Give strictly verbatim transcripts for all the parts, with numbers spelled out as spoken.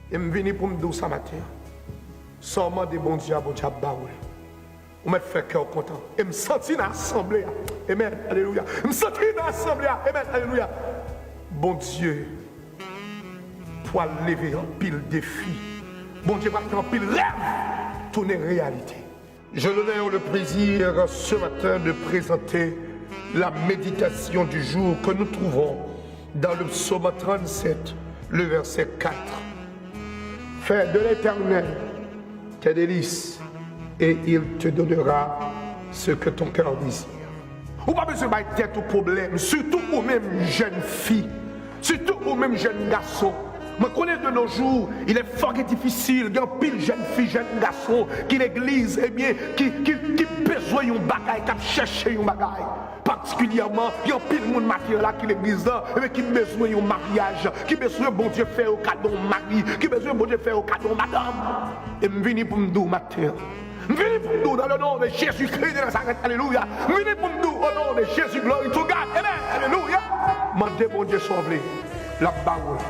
E m vini pou m di w sa maten an. Sa w mande Bondye a, Bondye ap ba ou l. Ou mèt fè kè w kontan. E m santi nan asanble a. Amen. Alelouya. M santi nan asanble a. Amen. Alelouya. Bondye pral leve anpil defi. Bondye pral fè anpil rèv tounen reyalite. J'ai l'honneur, le plaisir ce matin de présenter la méditation du jour que nous trouvons dans le psaume trente-sept, le verset quatre. Fais de l'Éternel tes délices et il te donnera ce que ton cœur désire. Ou pa bezwen bay tèt ou pwoblèm, sitou ou menm jèn fi, sitou ou menm jèn gason. Mwen konnen de nos jours, il est fort et difficile, gen anpil jèn fi, jèn gason ki legliz, ebyen, ki, ki, ki bezwen yon bagay, k ap chèche yon bagay. Patikilyèman, gen anpil moun maten an la ki legliz la, ebyen, ki bezwen yon maryaj, ki bezwen Bondye fè yo kado yon mari, ki bezwen Bondye fè yo kado yon madanm. E m vini pou m di w maten an, M vini pou m di w dans le nom de Jésus-Christ de Nazareth, alelouya. M vini pou m di w au nom de Jésus, glory to God, amen, alelouya. Mande Bondye sa w vle, l ap ba ou l.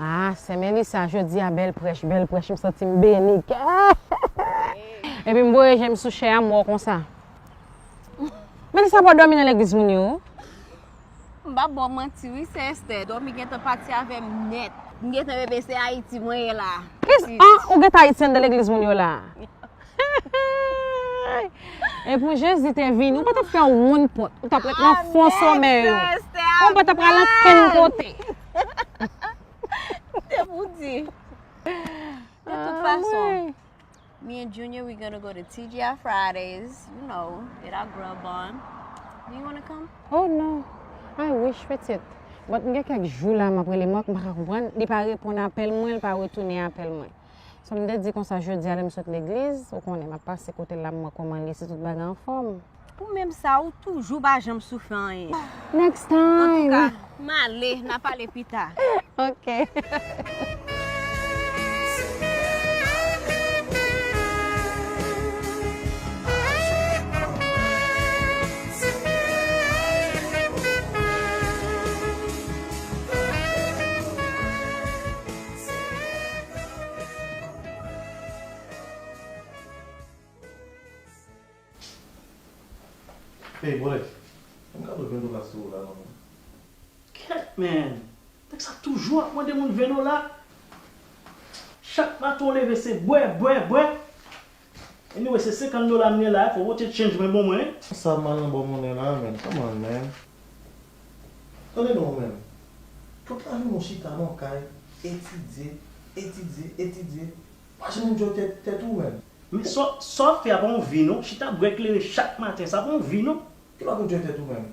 Ah, sè Melissa, jodi a bèl prèch, bèl prèch, m santi m beni. Epi m voye je m sou chè a, m wè w konsa. Melissa pa dòmi nan legliz moun yo. M p ap ba w manti wi, sè Esther, dòmi gentan pati avè m nèt. M gentan reve se Ayiti mwen ye la. Kis, ah, ou gentan Ayiti anndan legliz moun yo la? Epi Jezi te vini, ou pa t ap fè yon moun pòt, ou t ap ret nan fon somè yo. Ou pa t ap pral ankenn kote. Te pou di. De tout fason. Me and Junior, we gonna go to T G I Fridays, you know, get our grub on. Do you wanna come? Oh no, I wish, pitit. But m gen kèk jou la m ap rele Mark, m pa ka konprann, li pa reponn apèl mwen, li pa retounen apèl mwen. So m te di konsa jodi a lè m sot legliz, ou konnen m ap pase kote l la m wè kòman l ye, si tout bagay anfòm. Ou menm sa, ou toujou pa janm sou fè anyen. Next time. Antouka, m ale, n a pale pita. Ok. Hey, bòy, ann gade ven dola sou ou la non. Kèt, man! Nèg sa toujou ap mande moun ven dola. Chak maten w leve se bwè, bwè, bwè. Anyway, se senkant dola m gen la, fò w pote change mwen ban mwen. Sa mal nan bò monnen la, man. Come on, man. Tande non, man. Tout lajounen w chita nan kay, etidye, etidye, etidye. Pa janm enjoy tèt, tèt ou, man. Men sa, sa w ap fè a pa yon vi non. Chita bwè kleren chak maten, sa pa yon vi non. Kilè w ap enjoy tèt ou menm?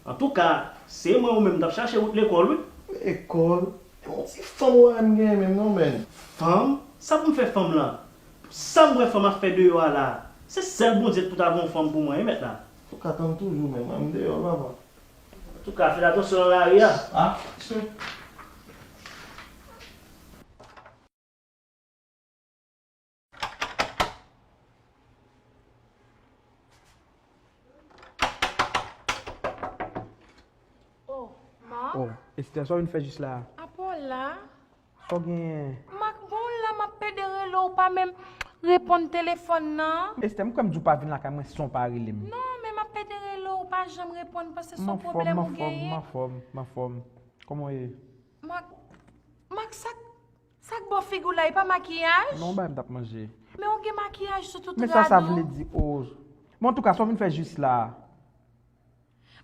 Antouka, se mwen ou menm m t ap chache wout lekòl wi. Lekòl? E yon ti fanm ou wè m genyen menm non, man. Fanm? Sa pou m fè fanm lan? Pou sa m wè fanm ap fè deyò a la a? Se sèl Bondye k pou ta voye yon fanm pou mwen wi mèt la. Antouka tann toujou, man, mwen m deyò wi papa. Antouka, fè atansyon nan lari a. Ah, sir. Oh, Mark. Oh, Esther, sa w vin fè jis la a? Apa w la? Sa w genyen? Mark, bon w la, m ap pede rele w, ou pa menm reponn telefòn nan. Esther, m kwè m di w pa vin lakay mwen san w pa rele m. Non, men m ap pede rele w, ou pa janm reponn, m panse se yon pwoblèm ou genyen. M anfòm, m anfòm, m anfòm. Kòman w ye? Mark, Mark, sa k Sa k bò figi w la, e pa makiyaj? Non, yon bagay m t ap manje. Men ou gen makiyaj sou tout rad ou. Men sa sa vle di, o. Men antouka, sa w vin fè jis la a?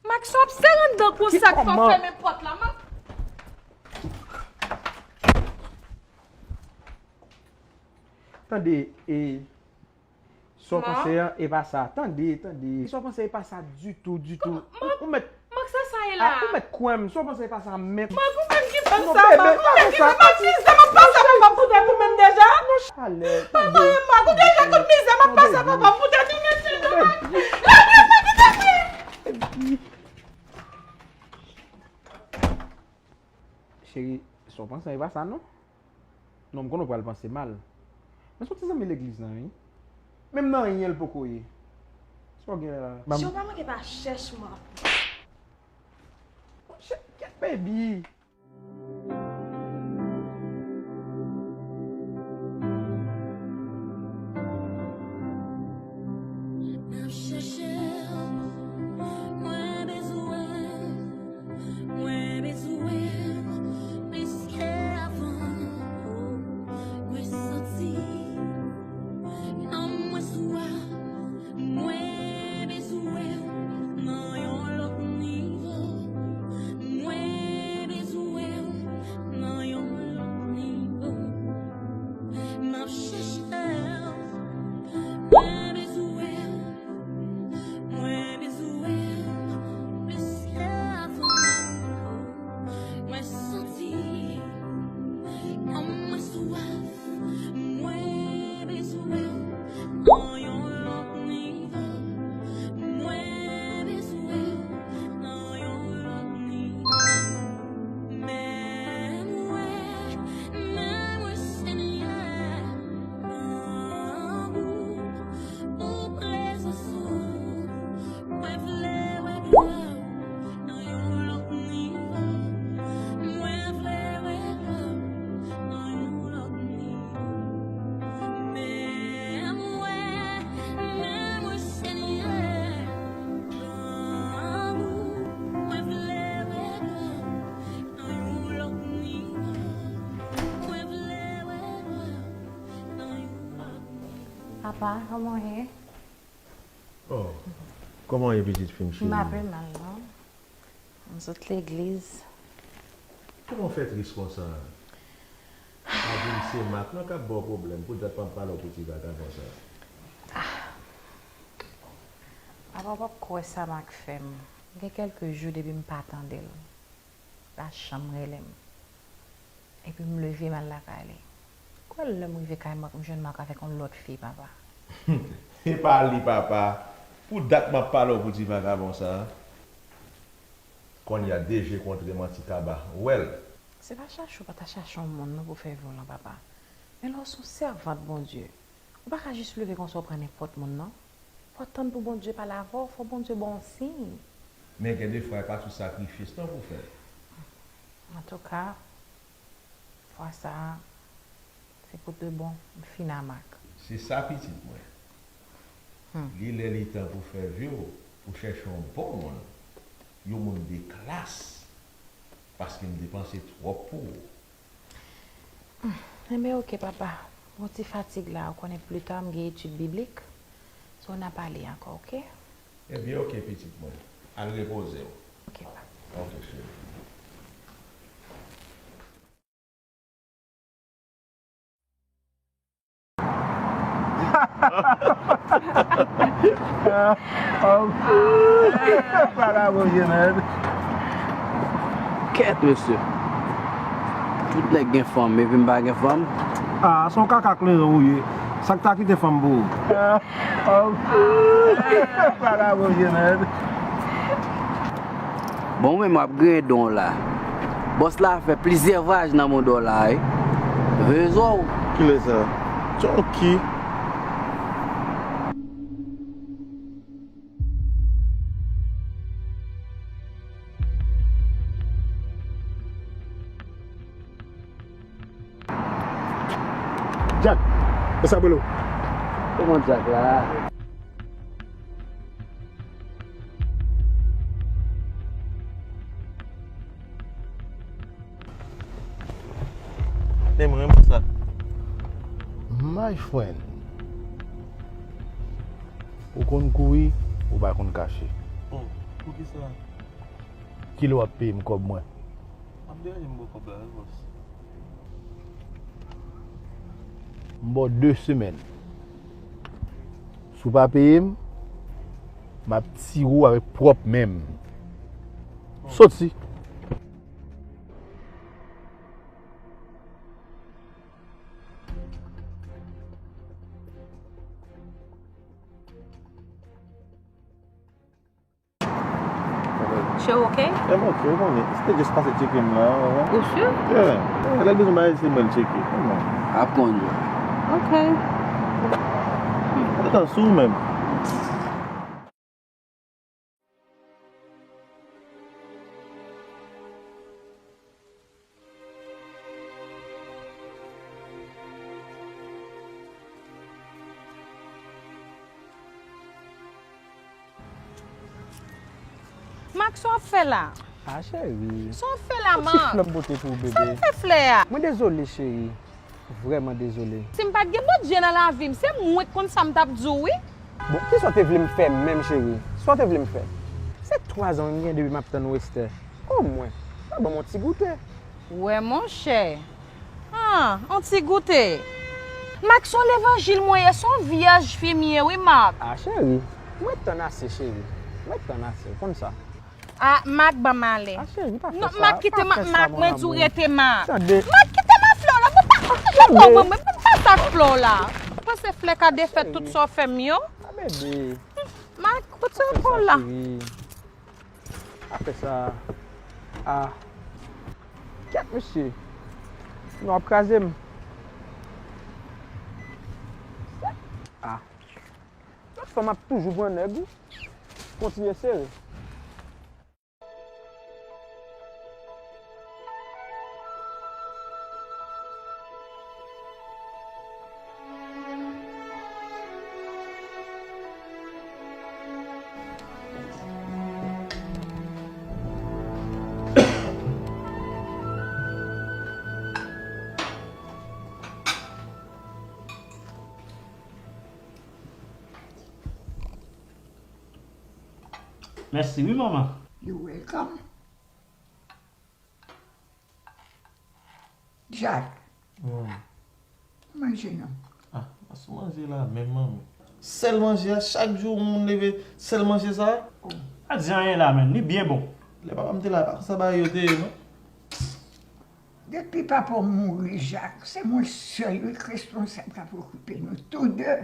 Mark, sa w ap sere anndan konsa k fè w fèmen pòt la, Mark? Tande, e, Sa w panse an, e pa sa. Tande, tande. Sa w panse, e pa sa ditou, ditou. Ou, ou mèt. Mark, sa sa ye la? Ou mèt kwè m. Sa w panse, e pa sa menm. Mark, ou menm ki Menm sa, papa. Mizè m ap pase, papa, m pou tèt ou menm deja. Papa, e mwen, ou deja konn mizè m ap pase, papa, m pou tèt ou menm deja. Lage m, kite m. Cheri, sa w panse, e pa sa, non? Non, m konnen w pral panse mal. Men se yon ti zanmi legliz lan, wi. Menm nan anyen l poko ye. Sa w gen la? Ban m. Jean pa manke pa chèch mwen. Monchè, kèt baby. M ap chèche w, mwen bezwen w, mwen bezwen w plis ke avan. Mwen santi nanm mwen sou w, mwen bezwen w nan yon lòt nivo. Mwen bezwen w nan yon lòt nivo. M ap chèche w, mwen bezwen w, mwen bezwen w plis ke avan. Mwen santi kòm mwen swaf, mwen bezwen w nan yon lòt nivo. Mwen bezwen w nan yon lòt nivo. Men mwen, men mwen, Senyè, lanmou ou, prezans ou, mwen vle wè glwa w nan yon lòt nivo. Mwen vle wè glwa w nan yon lòt nivo. Men mwen, men mwen, Senyè, lanmou, mwen vle wè glwa w nan yon lòt nivo. Mwen vle wè glwa w nan yon lòt nivo. Papa, kòman w ye? Oh, kòman w ye, pitit fi m cheri? M pa pi mal, non. M sot legliz. Kòman w fè tris konsa? Pa di m se Mak non k ap ba w pwoblèm, pou dat m ap pale w pou ti vagabon sa. Ah. Papa, w p ap kwè sa Mak fè m. Gen kèlke jou depi m pa tande l. Pa janm rele m. Epi m leve m al lakay li. Kwè lè m rive kay Mak, m jwenn Mak avèk yon lòt fi, papa. E pa li, papa. Pou dat m ap pale w pou ti vagabon sa. Kounye a de je kontre manti kaba. Ou wè l. Se pa chache w pa ta chache yon moun non pou fè vi w lan, papa. Men lè w se yon sèvant Bondye, ou pa ka jis leve konsa w pran nenpòt moun non. Fò w tann pou Bondye pale avè w, fò Bondye ba w yon siy. Men gen de fwa, e pa tout sakrifis non pou fè. Antouka, fwa sa a, se pou de bon, m fin a Mak. Se sa, pitit mwen. Hmm. Li lè li tan pou fè vi w, pou chèche yon bon moun, yon moun de klas, paske m depanse twòp pou ou. Hmm. Enben, oke, papa. Bon, ti fatig la, ou konnen pli ta, m gen etid biblik. So, n a pale ankò, oke? Ebyen, oke, pitit mwen. Al repoze w. Oke, papa. Oke, cheri. Kèt, mesye. Tout nèg gen fanm, epi m pa gen fanm. Ah, se yon kaka kleren ou ye. Sa k ta kite fanm pou ou? Bon, ou menm w ap griyen don w la. Bòs la fè plizyè vwayaj nan mond w la, wi. Veye zò w. Kilè sa? Tchonki. Jack, konsa bolo. Kòman Jack la? Men mwen renmen sa. My friend, ou konn kouri, ou pa konn kache. Oh, poukisa? Kilè w ap peye m kòb mwen? Ap deranje m bò kòb la wi, bòs. M ba w de semèn. Si w pa peye m, m ap tire w avèk pwòp men m. Soti. Chè, ok? Chè, mwen, chè, ou konnen, se te jis pase tcheke m la, ou wè. Ou si? Yeah. Yeah, lè l bezwen bagay, se mwen l tcheke. Kòman? Ap kondwi. Ok. Atann sou ou menm. Mak, sa w ap fè la? Ah, cheri. Sa w ap fè la, Mak? Yon ti flè m pote pou ou, bebe. Sa w ap fè flè a? Mwen dezole, cheri. Vrèman dezole. Si m pa t gen Bondye nan lavi m, se mwen k konn sa m t ap di w, wi. Bon, kisa w te vle m fè menm, cheri? Sa w te vle m fè? Se twazan m gen depi m ap tann ou, Esther. Omwen, pa ban m yon ti goute. Wè, monchè. Ah, yon ti goute. Mak, se yon levanjil mwen ye, se yon vyèj fi m ye, wi, Mak. Ah, cheri, mwen tann ase, cheri. Mwen tann ase, w konn sa. Ah, Mak, ban m ale. Ah, cheri, pa fè sa. Non, Mak, kite m, Mak, mwen di w rete, Mak. Tande. Mak, kite m ak flè w la. Mwen pa, mwen pa sa ak flè w la. Ou panse flè ka defèt tout sa w fè m yo? Ah, bebe. Mak, kote w la? Pa fè sa, cheri. Pa fè sa. Ah. Kèt, mesye. Non, w ap kraze m. Ah. Lòt fwa, m ap toujou pran nèg, wi. Kontinye sere. Mèsi wi, manman. You're welcome. Jack. Wi, manman. Manje non. Ah, pa sou manje la menm, manmi. Sèl manje a, chak jou yon moun leve, sèl manje sa. Oh. Pa di anyen la, menm. Li byen bon. Lè papa m te la, pa konsa bagay yo te ye, non. Depi papa w mouri, Jack, se mwen sèl wi k responsab k ap okipe nou tou de.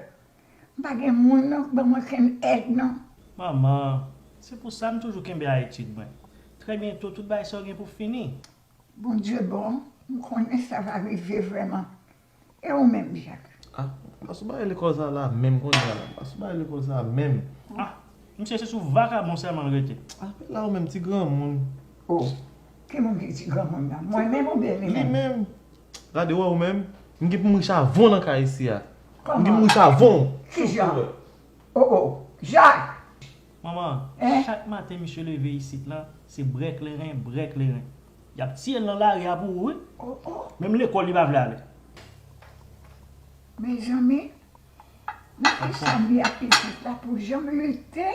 M pa gen moun non k ban m okenn èd non. Manman, se pou sa m toujou kenbe a etid mwen. Trè byento, tout bagay sa yo gen pou fini. Bondye bon, m konnen sa va rive vrèman. E ou menm, Jack? Ah, m pa sou bagay lekòl sa la menm kounye a la. M pa sou bagay lekòl sa menm. Ah, misye se sou vakabon sèlman l rete. Ah, men la ou menm ti granmoun. Oh, ki moun ki ti granmoun nan? Mwen menm oubyen li menm? Li menm. Gade, wè ou menm, m gen pou m riche avon nan kay isi a. M gen pou m riche avon. Kijan? Oh, oh, Jack! Manman, chak maten misye leve isit la, se brè kleren, brè kleren. Y ap tiye l nan lari a pou ou, wi. Oh, oh. Menm lekòl li pa vle ale. Mezanmi, nan ki sa m ye ak pitit la pou jan m lite?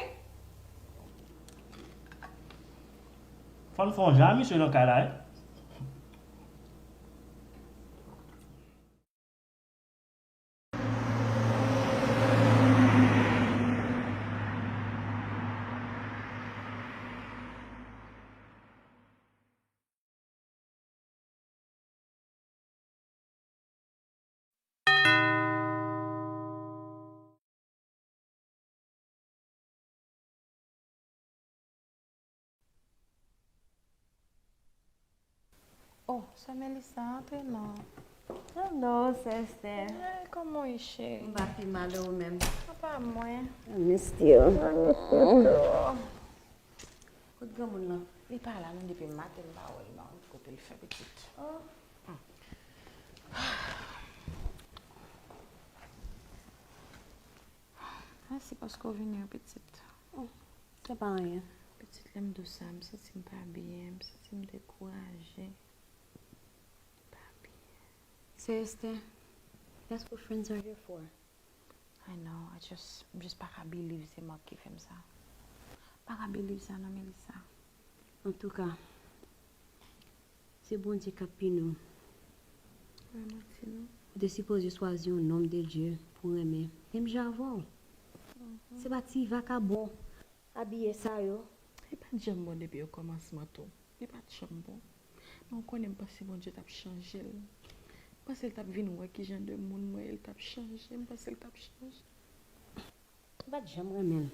Fò n fè yon jan a misye nan kay la, wi. Oh, sè Melissa, antre non. Hello, sè Esther. Hey, kòman w ye, cheri? M pa pi mal, e ou menm? Apa mwen? I missed you. Kote granmoun lan? Li pa la non, depi maten m pa wè l non. Kote l fè pitit? Oh. Mèsi paske w vini wi pitit. Oh, se pa anyen. Pitit, lè m di w sa, m santi m pa byen, m santi m dekouraje. M pa byen. Sè Esther, that's what friends are here for. I know, I just, m just pa ka believe se Mark ki fè m sa. M pa ka believe sa non, Melissa. Antouka, se Bondye k ap pini w. Ou te sipoze chwazi yon nonm de Dye pou renmen, menm jan avè w. Se pa ti vakabon abiye sa yo. Li pa t janm bon depi okòmansman tou. Li pa t janm bon. Men w konnen m panse Bondye t ap chanje l. M panse l t ap vin wè ki jan de moun mwen ye, l t ap chanje. M panse l t ap chanje. M pa t janm renmen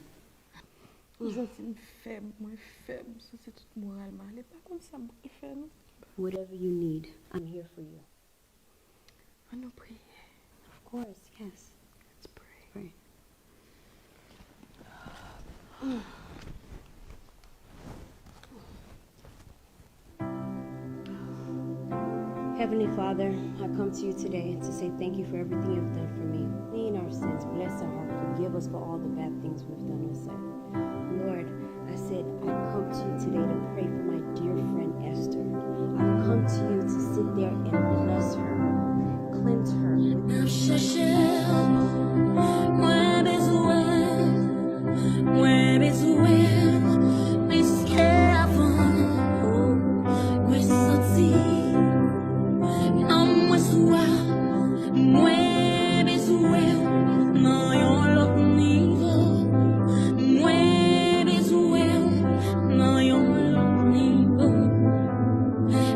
l. M santi m fèb, mwen fèb, m santi tout moral m ale. Pa konn sa m pral fè non. Whatever you need, I'm here for you. Ann nou priye. Of course, yes. Let's pray. Pray. Heavenly Father, I come to you today to say thank you for everything you've done for me. Clean our sins, bless our heart, forgive us for all the bad things we've done, O Seigneur. Lord, I said, I come to you today to pray for my dear friend Esther. I've come to you to sit there and bless her, cleanse her. M ap chèche w, mwen bezwen w, mwen bezwen w plis ke avan. Mwen santi nanm mwen sou w, mwen bezwen w nan yon lòt nivo. Mwen bezwen w nan yon lòt nivo.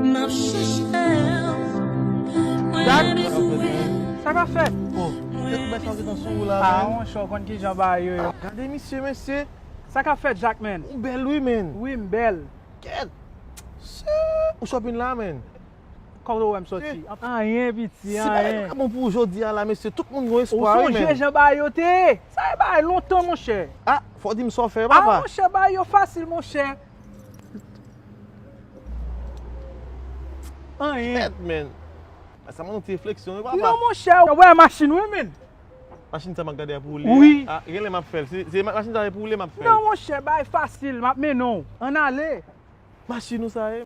M ap chèche w, mwen bezwen w. Sa k ap fèt? Oh, se tout bay sa yo gentan sou ou la, Ah, man. Monchè, w konn kijan bagay yo ye. Gade misye, mesye. Sa k ap fèt, Jack, man? Ou bèl, wi, man. Wi, m bèl. Kèt. Ou chòpin la, man. Kòman w wè m sòti? Anyen, piti, Si bagay yo anyen. Pa bon pou ou jodi a la, mesye. Tout moun gen Ou espwa, wi, sonje man. Jan bagay yo te ye? Sa e bagay lontan, monchè. Ah, fò w di m sa w fè, Ah, papa. Monchè, bagay yo fasil, monchè. Anyen. Kèt, man. Sa mande yon ti refleksyon, wi, papa. Non, monchè, ou wè machin, wi, men. Machin sa m ap gade a pou ou li. Wi. Ah, gen lè m ap fè l. Se, se ma- machin sa e pou ou li m ap fè l. Non, monchè, bagay fasil, m ap mennen w. Ann ale. Machin ou sa e?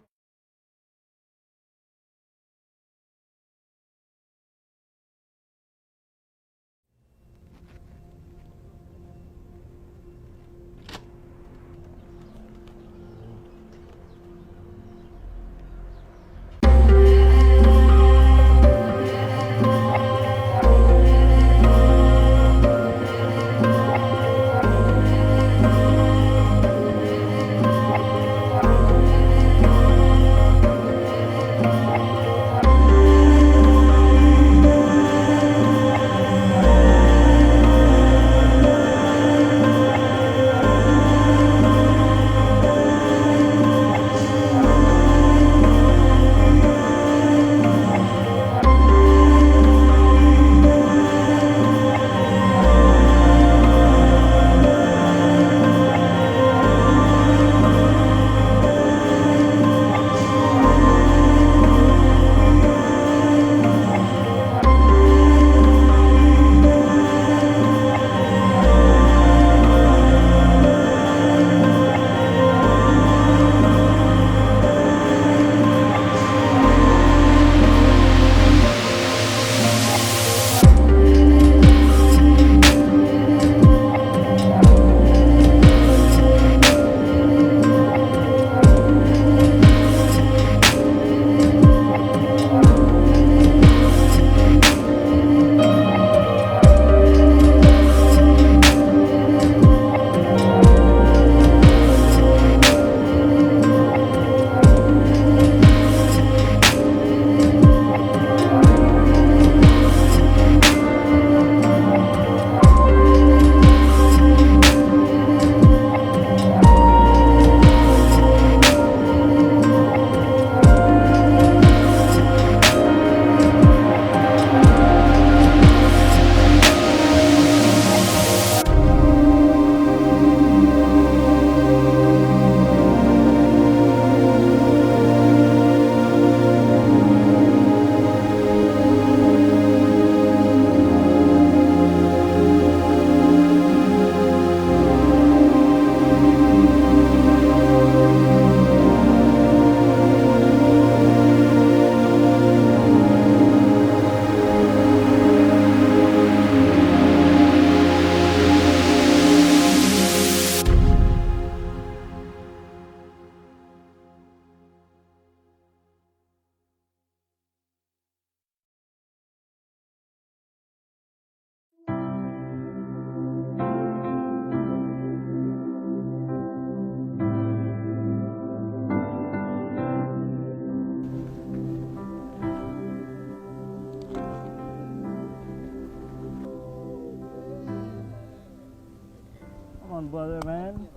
Come on, brother, man.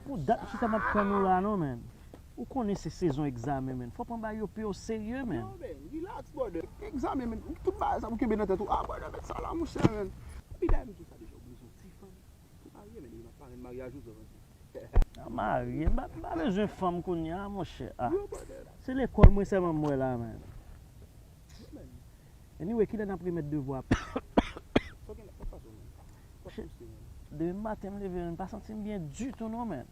Pou dat m chita m ap tann ou la non, menn. Ou konnen se sezon egzamen, menn. Fò pran bagay yo pi o serye, menn. Yo, menn, relax, brother. Egzamen, menn. Tout bagay sa pou kenbe nan tèt ou. Ah, brother, met sa la, monchè, menn. Epi dayè, m di w sa deja, ou bezwen yon ti fanm. Ou marye, menn, e m ap parenn maryaj ou, sa vle di. Mwen marye, m pa, m pa bezwen fanm kounye a, monchè. Ah. Yo, brother. Se lekòl mwen sèlman m wè la, menn. Yo, menn. Anyway, kilè n ap remèt devwa? Sa gen la, sa k pase w menm? Sa k pase w menm? Demen maten m leve, m pa santi m byen ditou non, menn.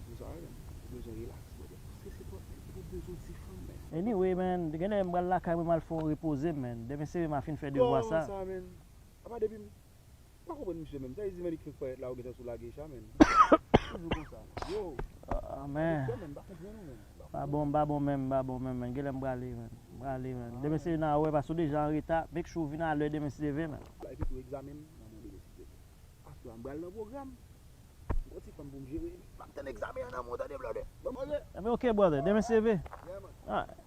Ou sa, ou bezwen relax, brother. Paske se twòp, menn. Ou bezwen ti fanm, menn. Anyway, menn, genlè m pral lakay mwen, m al fè yon repoze, menn. Demen se m a fin fè devwa sa. Kòman sa, menn? Apa depi m pa konprann misye menm. Sa vle di Manik fenk parèt la, ou gentan sou lage cha, menn. Toujou konsa. Yo. Ah, men. Misye menm, m pa konprann ou menm. M pa konprann. Pa bon, m pa bon menm, m pa bon menm, menn. Genlè m prale, menn. M prale, menn. Demen se n a wè, paske w deja an reta. Make sure w vin alè demen si Dye vle, menn. Epi tou egzamen m nan mande depi si Dye vle. Aswè a m pral nan pwogram. M gon ti fanm pou m jere. M ap tann egzamen an nan men w, tande, brother. Bon, brother. Ebyen, ok, brother. Demen si Dye vle. Yeah, man. Alright.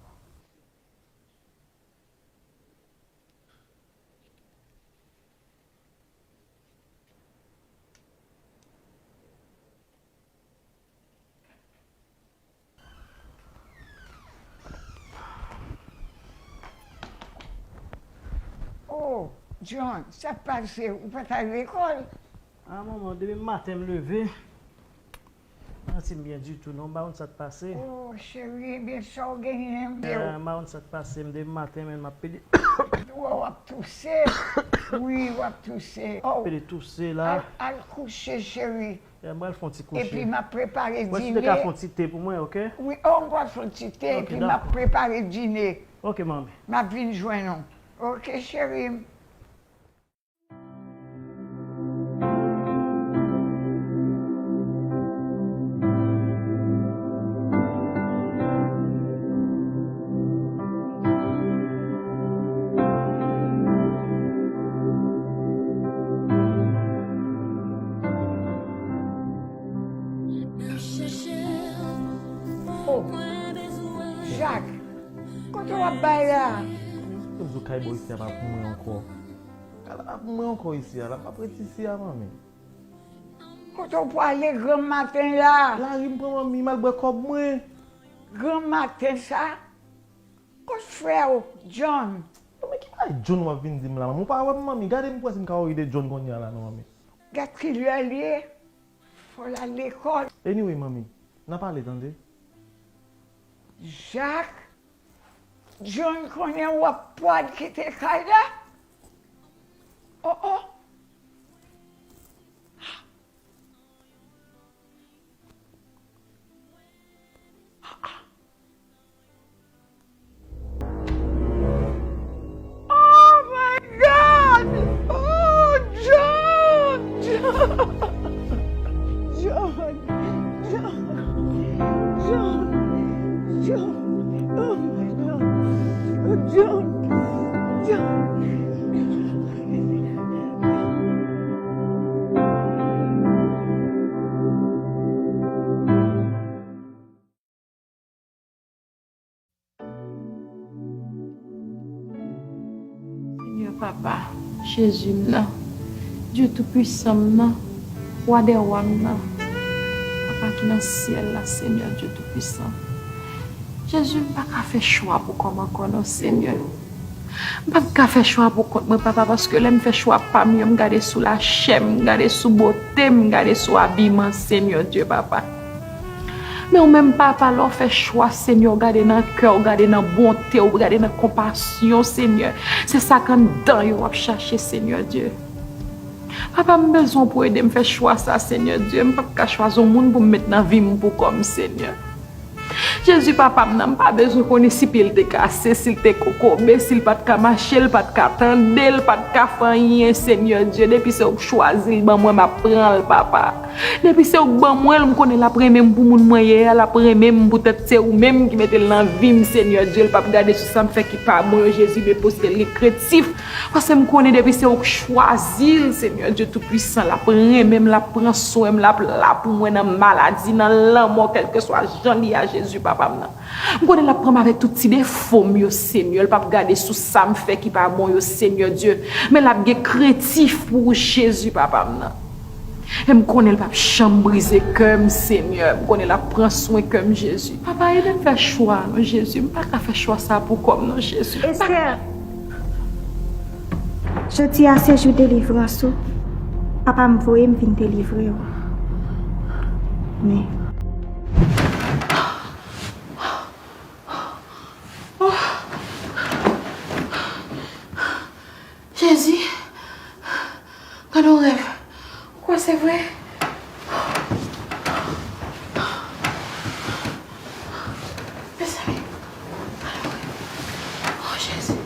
Oh, John, sa k pase? Ou pa t al lekòl? Ah, manman, depi maten m leve, m pa santi m byen ditou, non. M pa konn sa k pase. Oh, cheri, ebyen, sa w genyen? Eh, m pa konn sa k pase. M depi maten, menn, m ap pede. Ou w ap touse? Wi, w ap touse. Oh, pede touse la. Al, al kouche, cheri. Eh, m pral fè yon ti kouche. Epi m ap prepare dine. Mwen si te ka fè yon ti te pou mwen, ok? Wi, oh, m pral fè yon ti te, epi m ap prepare dine. Ok, manmi. M ap vin jwenn ou. Ok, cheri m. Oh, Jak, kote w ap bay la? Kote w kay bò isi a pa pou mwen ankò? Kay la pa pou mwen ankò isi a, la m ap ret isi a, manmi. Kote w pwale granm maten la? Lari m pran manmi, m al bwè kòb mwen. Granm maten sa? Kot frè w, John? Bon, men ki bagay John w ap vin di m la, manmi? Ou pa wè m, manmi? Gade m pou wè si m ka wè ide John kounye a la, non, manmi. Gad ki lè l ye. Fò l al lekòl. Anyway, manmi, n a pale, tande. Jak, John konnen w ap pwal kite kay la? Oh, oh. Oh my God! Oh, John! John! John! John! John! John! Oh my God! Oh, John! John! Senyè Papa, Jezi m nan, Dye Toupisan m nan, Wa dè wa m nan, Papa ki nan syèl la, Senyè Dye Toupisan. Jezi, m pa ka fè chwa pou kò m ankò non, Senyè. M p ap ka fè chwa pou kont mwen, Papa, paske lè m fè chwa pa m yo, m gade sou lachè m, m gade sou bote m, m gade sou abiman, Senyè Dye, Papa. Men ou menm, Papa, lè w fè chwa, Senyè, w gade nan kè, w gade nan bonte, w gade nan konpasyon, Senyè. Se sa k anndan yo w ap chache, Senyè Dye. Papa, m bezwen w pou ede m fè chwa sa, Senyè Dye. M p ap ka chwazi yon moun pou m met nan vi m pou kò m, Senyè. Jezi, Papa m nan, m pa bezwen konnen si pye l te kase, si l te kokobe, si l pa t ka mache, l pa t ka tande, l pa t ka fè anyen, Senyè Dye. Depi se ou k chwazi l ban mwen, m ap pran l, Papa. Depi se ou k ban mwen l, m konnen l ap renmen m pou moun mwen ye a, l ap renmen m poutèt se ou menm ki mete l nan vi m, Senyè Dye. L p ap gade sou sa m fè ki pa bon yo, Jezi, men poste l gen krentif. Paske m konnen depi se ou k chwazi l, Senyè Dye Toupisan, l ap renmen m, l ap pran swen m, l ap la pou mwen nan maladi, nan lanmò, kèlkeswa jan li ye a, Jezi, Papa m nan. M konnen l ap pran m avèk tout ti defo m yo, Senyè. L p ap gade sou sa m fè ki pa bon yo, Senyè Dye. Men l ap gen krentif pou ou, Jezi, Papa m nan. E m konnen l p ap janm brize kè m, Senyè. M konnen l ap pran swen kè m, Jezi. Papa, ede m fè chwa, non, Jezi. M pa ka fè chwa sa pou kò m, non, Jezi. M pa ka. Esther, jodi a se jou delivrans ou. Papa m voye m vin delivre w. Men. Jezi, gade yon rèv. Ou kwè se vre? Mezanmi, gade yon rèv. Oh, Jezi.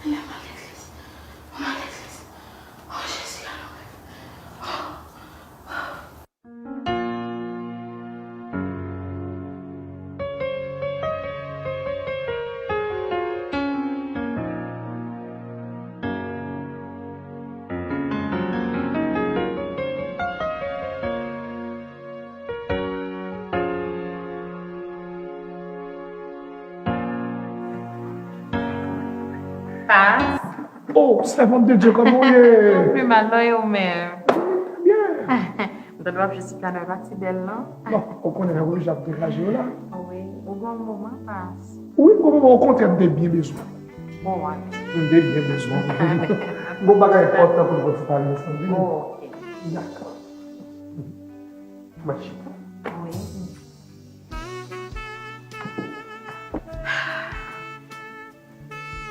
Lè m al legliz, mwen al legliz. Oh, Jezi, gade yon rèv. Pas. Oh, sèvant de Dieu, kòman w ye? Pi mal, non, e ou menm? Byen. M tande w ap jwe ti kanal pa ti bèl, non? Non, ou konnen lè wouj ap degaje w la. Wi, ou gon moman, Pas. Wi, m gon moman, okontrè, m te byen bezwen. Bon, ale. M te byen bezwen. M gon bagay enpòtan pou n konn pale ansanm, wi. Oh, ok. Dakò. Mwen chita. Wi.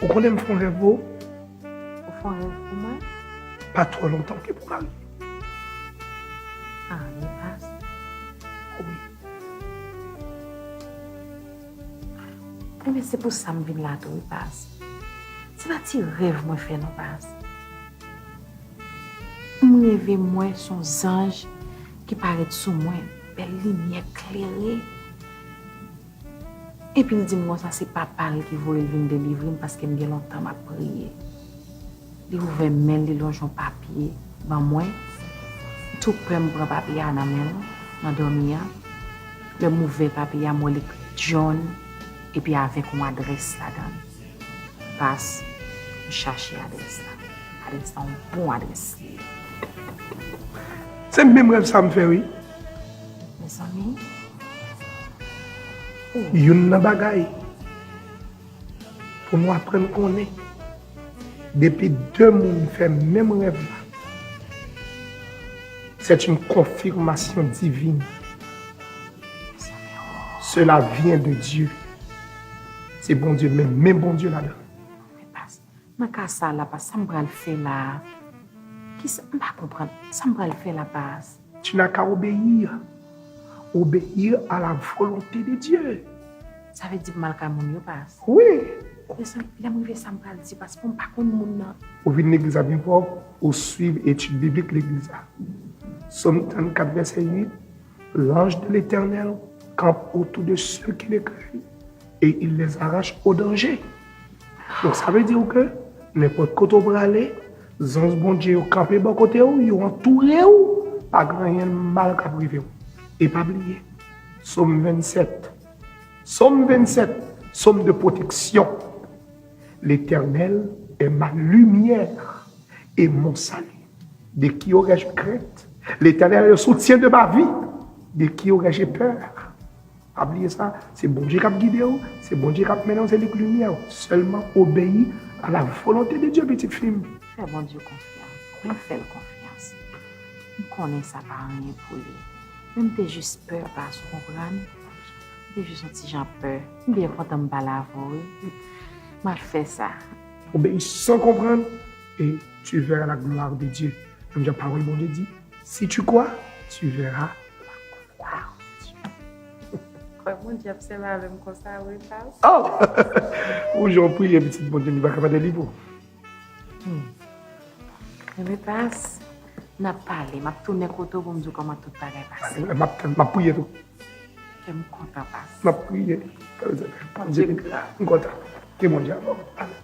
Ou konnen m fè yon rèv pou ou? Ou fè yon rèv pou mwen? Pa twò lontan w gen pou marye. Ah, men Pas. Wi. Ebyen, se pou sa m vin la tou, wi, Pas. Se pa ti rèv mwen fè, non, Pas. M reve m wè se yon zanj ki parèt sou mwen, bèl limyè klere. Epi l di m konsa se papa l ki voye l vin delivre m paske m gen lontan m ap priye. Li ouvè men l, li lonje yon papye ban mwen. Tou pè m pran papye a nan men l, nan dòmi a. Lè m ouvè papye a, m wè l ekri John, epi avèk yon adrès ladan l. Pas, m chache adrès la. Adrès la, yon bon adrès li ye. Se menm rèv sa m fè, wi. Mezanmi. Youn nan bagay pou nou aprann konnen, depi de moun fè menm rèv la, c'est une confirmation divine. Cela vient de Dieu. Se Bondye, men, men Bondye ladan. Men Pas, nan ka sa la, Pas, sa m pral fè la a? Kisa, m pa konprann. Sa m pral fè la, Pas? Tu n'as qu'à obéir. Obéir à la volonté de Dieu. Sa vle di m al kay moun yo, Pas? Wi. Mezanmi, lè m rive sa m pral di, Pas, pou m pa konn moun nan. Ou vin legliz la byen pwòp, ou swiv etid biblik legliz la. Sòm trannkat, vèsè uit, L'ange de l'Éternel campe autour de ceux qui le craignent et il les arrache au danger. Donk, sa vle di ke nenpòt kote w prale, zanj Bondye yo kanpe bò kote w, yo antoure w, pa gen anyen mal k ap rive w. E pa bliye, Sòm vennsèt, Sòm vennsèt, Sòm de pwoteksyon. L'Éternel est ma lumière et mon salut. De qui aurais-je crainte? L'Éternel est le soutien de ma vie. De qui aurais-je peur? Pa bliye sa, se Bondye k ap gide w, se Bondye k ap mennen w, se li k limyè w. Sèlman obeyi a la volonte de Dye, pitit fi m. Fè Bondye konfyans, mwen fè l konfyans. M konnen sa pa anyen pou li. Men m te jis pè, Pas, ou konprann? M te jis yon ti jan pè. M byen kontan m pale avè w, wi. M ap fè sa. Obéis sans comprendre et tu verras la gloire de Dieu. Menm jan pawòl Bondye di, si tu crois, tu verras la gloire de Dieu. Kwè Bondye ap sèvi avè m konsa, wi, Pas. Oh! Ou jan w priye, pitit Bondye, li pa ka pa delivre w. Hmm. Ebyen, Pas, n ap pale. M ap tounen kote w pou m di w kòman tout bagay pase. M ap tann, m ap priye tou. Kè m kontan, Pas. M ap priye. Bondye gran. M kontan. Ke Bondye avè w. Amen.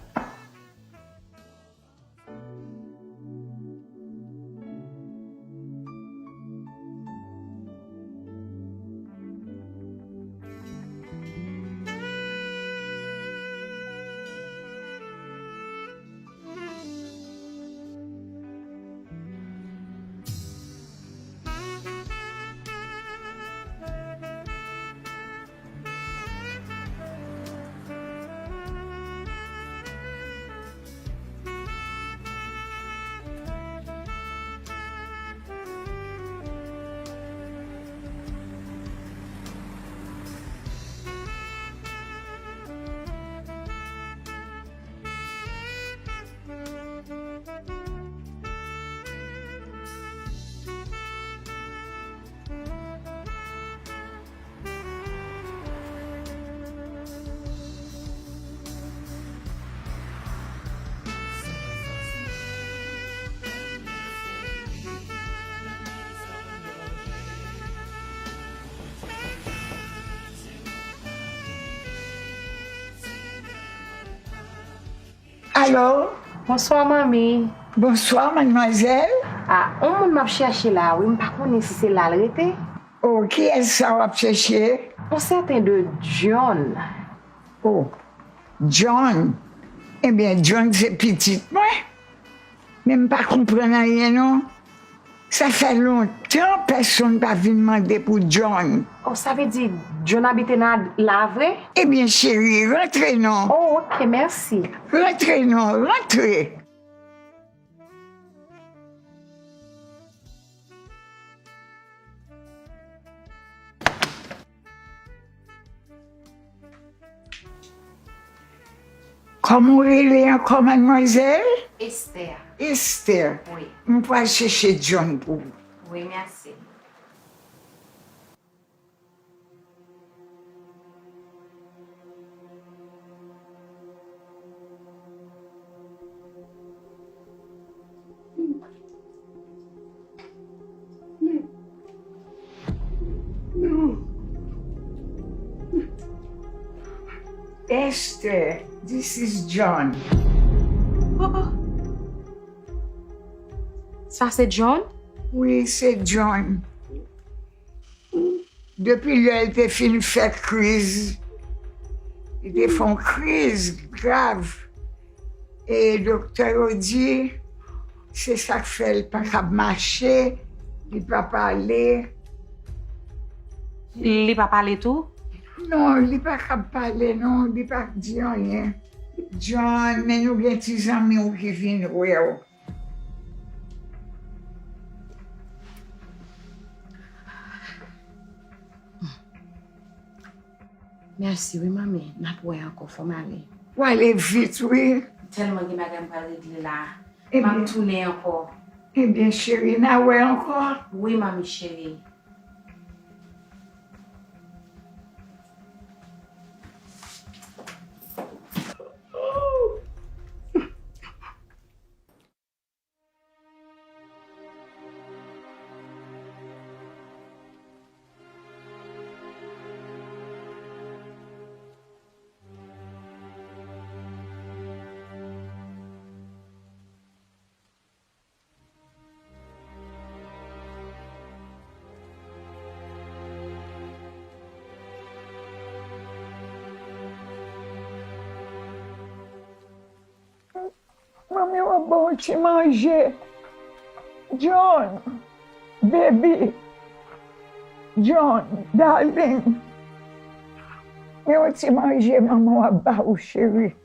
Hello. Bonswa, manmi. Bonswa, madmwazèl. A, yon moun m ap chèche la, wi, m pa konnen si se la l rete. O, kiyès sa w ap chèche? Yon sèten de John. O, John. Ebyen, John se pitit mwen. Men m pa konprann anyen, non. Sa fè lontan pèsonn pa vin mande pou John. O, sa vle di John abite nan la vre? Ebyen, cheri, rantre non. O, oke, mèsi. Rantre non, rantre. Kòman w rele ankò, madmwazèl? Esther. Esther. Wi. M pral chèche John pou ou. Wi, mèsi. Esther, this is John. Sa se John? Wi, se John. Depi lè l te fin fè kriz, li te fè yon kriz grav. E doktè yo di, se sa k fè l pa kab mache, li pa pale. Li pa pale tou? Non, li pa kab pale, non, li pa di anyen. John, men nou gen ti zanmi w ki vin wè w. Mèsi wi, manmi. N ap wè ankò, fò m ale. W ale vit, wi. Tèlman gen bagay m pral regle la. Ebyen. M ap tounen ankò. Ebyen, cheri, n a wè ankò. Wi, manmi cheri. Manmi w ap ba w ti manje. John, baby. John, darling. Men yon ti manje manman w ap ba ou, cheri.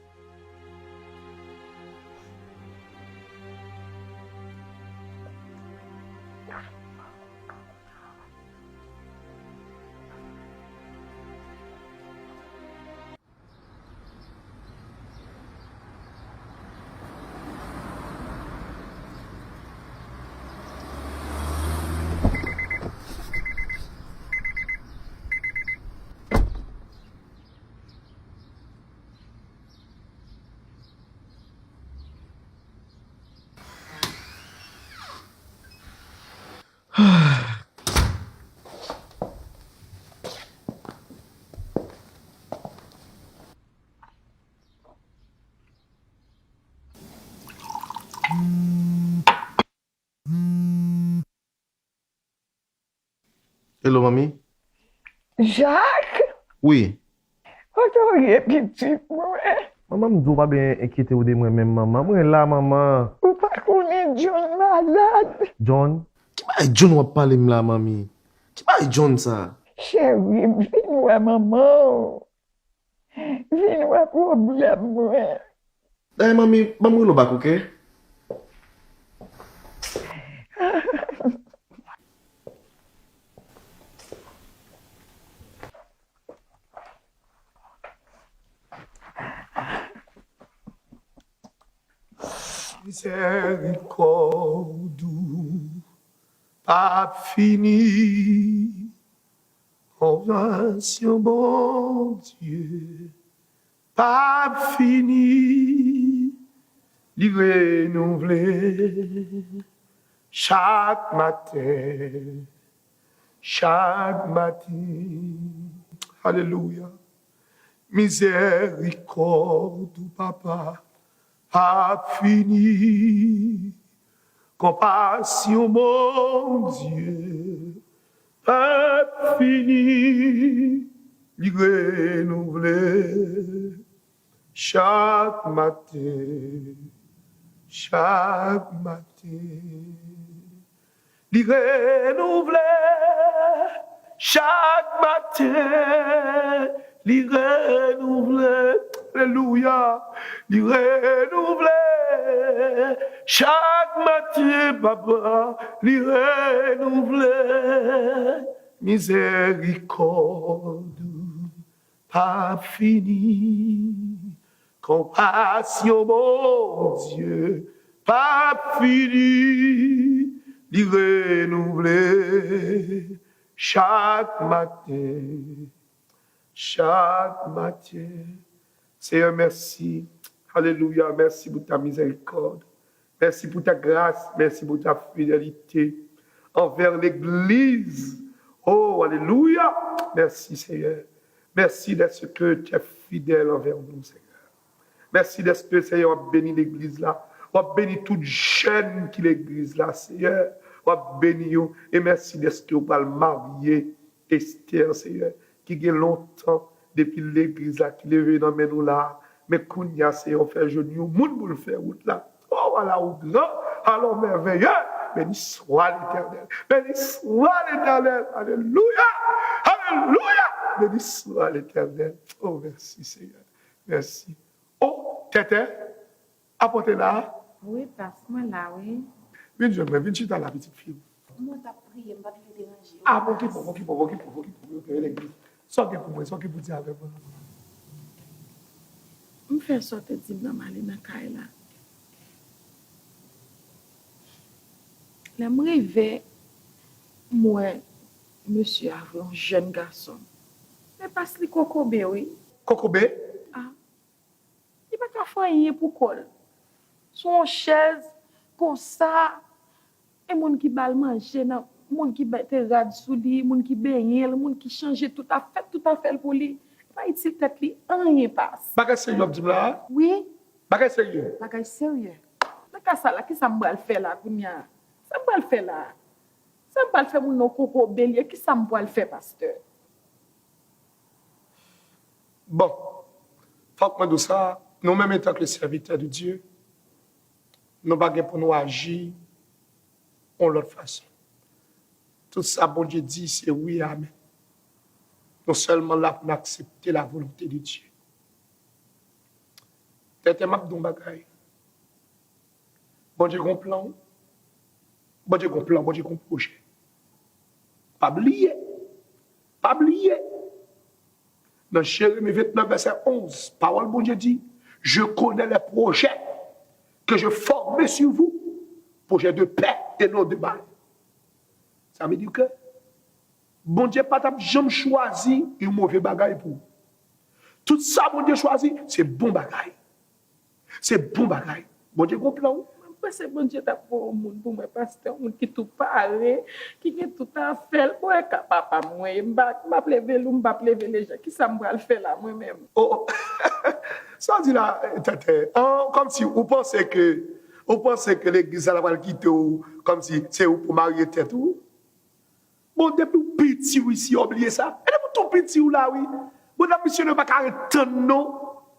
Hello, manmi. Jacques, Wi. kote w ye, pitit mwen? Manman, m di w pa byen enkyete w de mwen menm, manman. Mwen la, manman. Ou pa konnen John malad? John? Ki bagay John w ap pale m la, manmi? Ki bagay John sa? Cheri m, vin wè manman w. Vin wè pwoblèm mwen. Dayè, manmi, ban m rele w bak, oke? Mizèrikòd ou p ap fini. Konpasyon Bondye p ap fini. Li renouvle chak maten, chak maten. Alelouya. Mizèrikòd ou, Papa, pa fini. Konpasyon Bondye pa fini, li renouvle chak maten, chak maten. Li renouvle chak maten, li renouvle, alelouya, li renouvle chak maten, papa, li renouvle. Mizèrikòd ou pa fini, konpasyon Bondye pa fini, li renouvle chak maten, chak maten. Seyè, mèsi. Alelouya, mèsi pou ta mizèrikòd. Mèsi pou ta gras, mèsi pou ta fidelite anvè legliz. Oh, alelouya! Mèsi, Seyè. Mèsi dèske tu es fidèl anvè nou, Seyè. Mèsi dèske, Seyè, w ap beni legliz la. W ap beni tout jèn ki legliz la, Seyè. W ap beni yo. E mèsi dèske w pral marye Esther, Seyè, ki gen lontan depi legliz la ki leve nan men nou la. Men kounye a, Seyè, w fè jwenn yon moun pou l fè wout la. Oh, ala ou gran, ala ou mèveye. Béni soit l'Éternel. Béni soit l'Éternel. Alelouya. Alelouya. Béni soit l'Éternel. Oh, mèsi, Seyè. Mèsi. Oh, Tètè, apa w te la? Wi, pas, mwen la, wi. Vin jwenn mwen, vin chita la, pitit fi m. Mwen t ap priye, m pa t vle deranje w. Ah, bon, ki bon, bon, ki bon, bon, ki bon, bon, ki bon, yo te legliz. Sa w gen pou mwen, sa w gen pou di avè mwen? M fè sa w te di m nan, m ale nan kay la. Lè m rive, m wè mesye a vre, yon jèn gason. Men pas li kokobe, wi. Kokobe? Ah. Li pa ka fè anyen pou kò l. Sou yon chèz, konsa, e moun ki ba l manje, nan, moun ki mete rad sou li, moun ki benyen l, moun ki chanje tout afè, tout afè l pou li. Li pa itil tèt li anyen, pas. Bagay serye w ap di m la a? Wi. Bagay serye? Bagay serye. Nan ka sa la, kisa m pral fè la kounye a? Sa m pral fè la? Sa m pral fè moun nan kokobe l ye? Kisa m pral fè, pastè? Bon, fòk mwen di w sa, nou menm, antanke sèvitè de Dye, nou pa gen pou nou aji yon lòt fason. Tout sa Bondye di, se wi e amèn. Nou sèlman la pou n aksepte la volonte de Dye. Tètè, m ap di w yon bagay. Bondye gon plan, wi. Bondye gon plan, Bondye gon pwojè. Pa bliye. Pa bliye. Nan Jeremi vennèf, vèsè onz, pawòl Bondye di, je connais les projets que je forme sur vous, projets de paix et non de mal. Sa vle di ke Bondye pa t ap janm chwazi yon move bagay pou ou. Tout sa Bondye chwazi, se bon bagay. Se bon bagay. Bondye gon plan, wi. Mwen panse Bondye t ap voye yon moun pou mwen, pastè, yon moun ki tou pare, ki gen tout afè l. Bon, e ka papa m, mwen, m pa, m p ap leve l, ou m p ap leve l, Jean. Kisa m pral fè la, mwen menm? Oh, oh. Sa w di la, tètè? An, kòmsi ou panse ke, ou panse ke legliz la pral kite w, kòmsi se ou pou marye tèt ou? Bon, depi w piti w isi, w bliye sa. E depi w tou piti w la, wi. Bon, nan misyon, yo pa ka ret tann, non.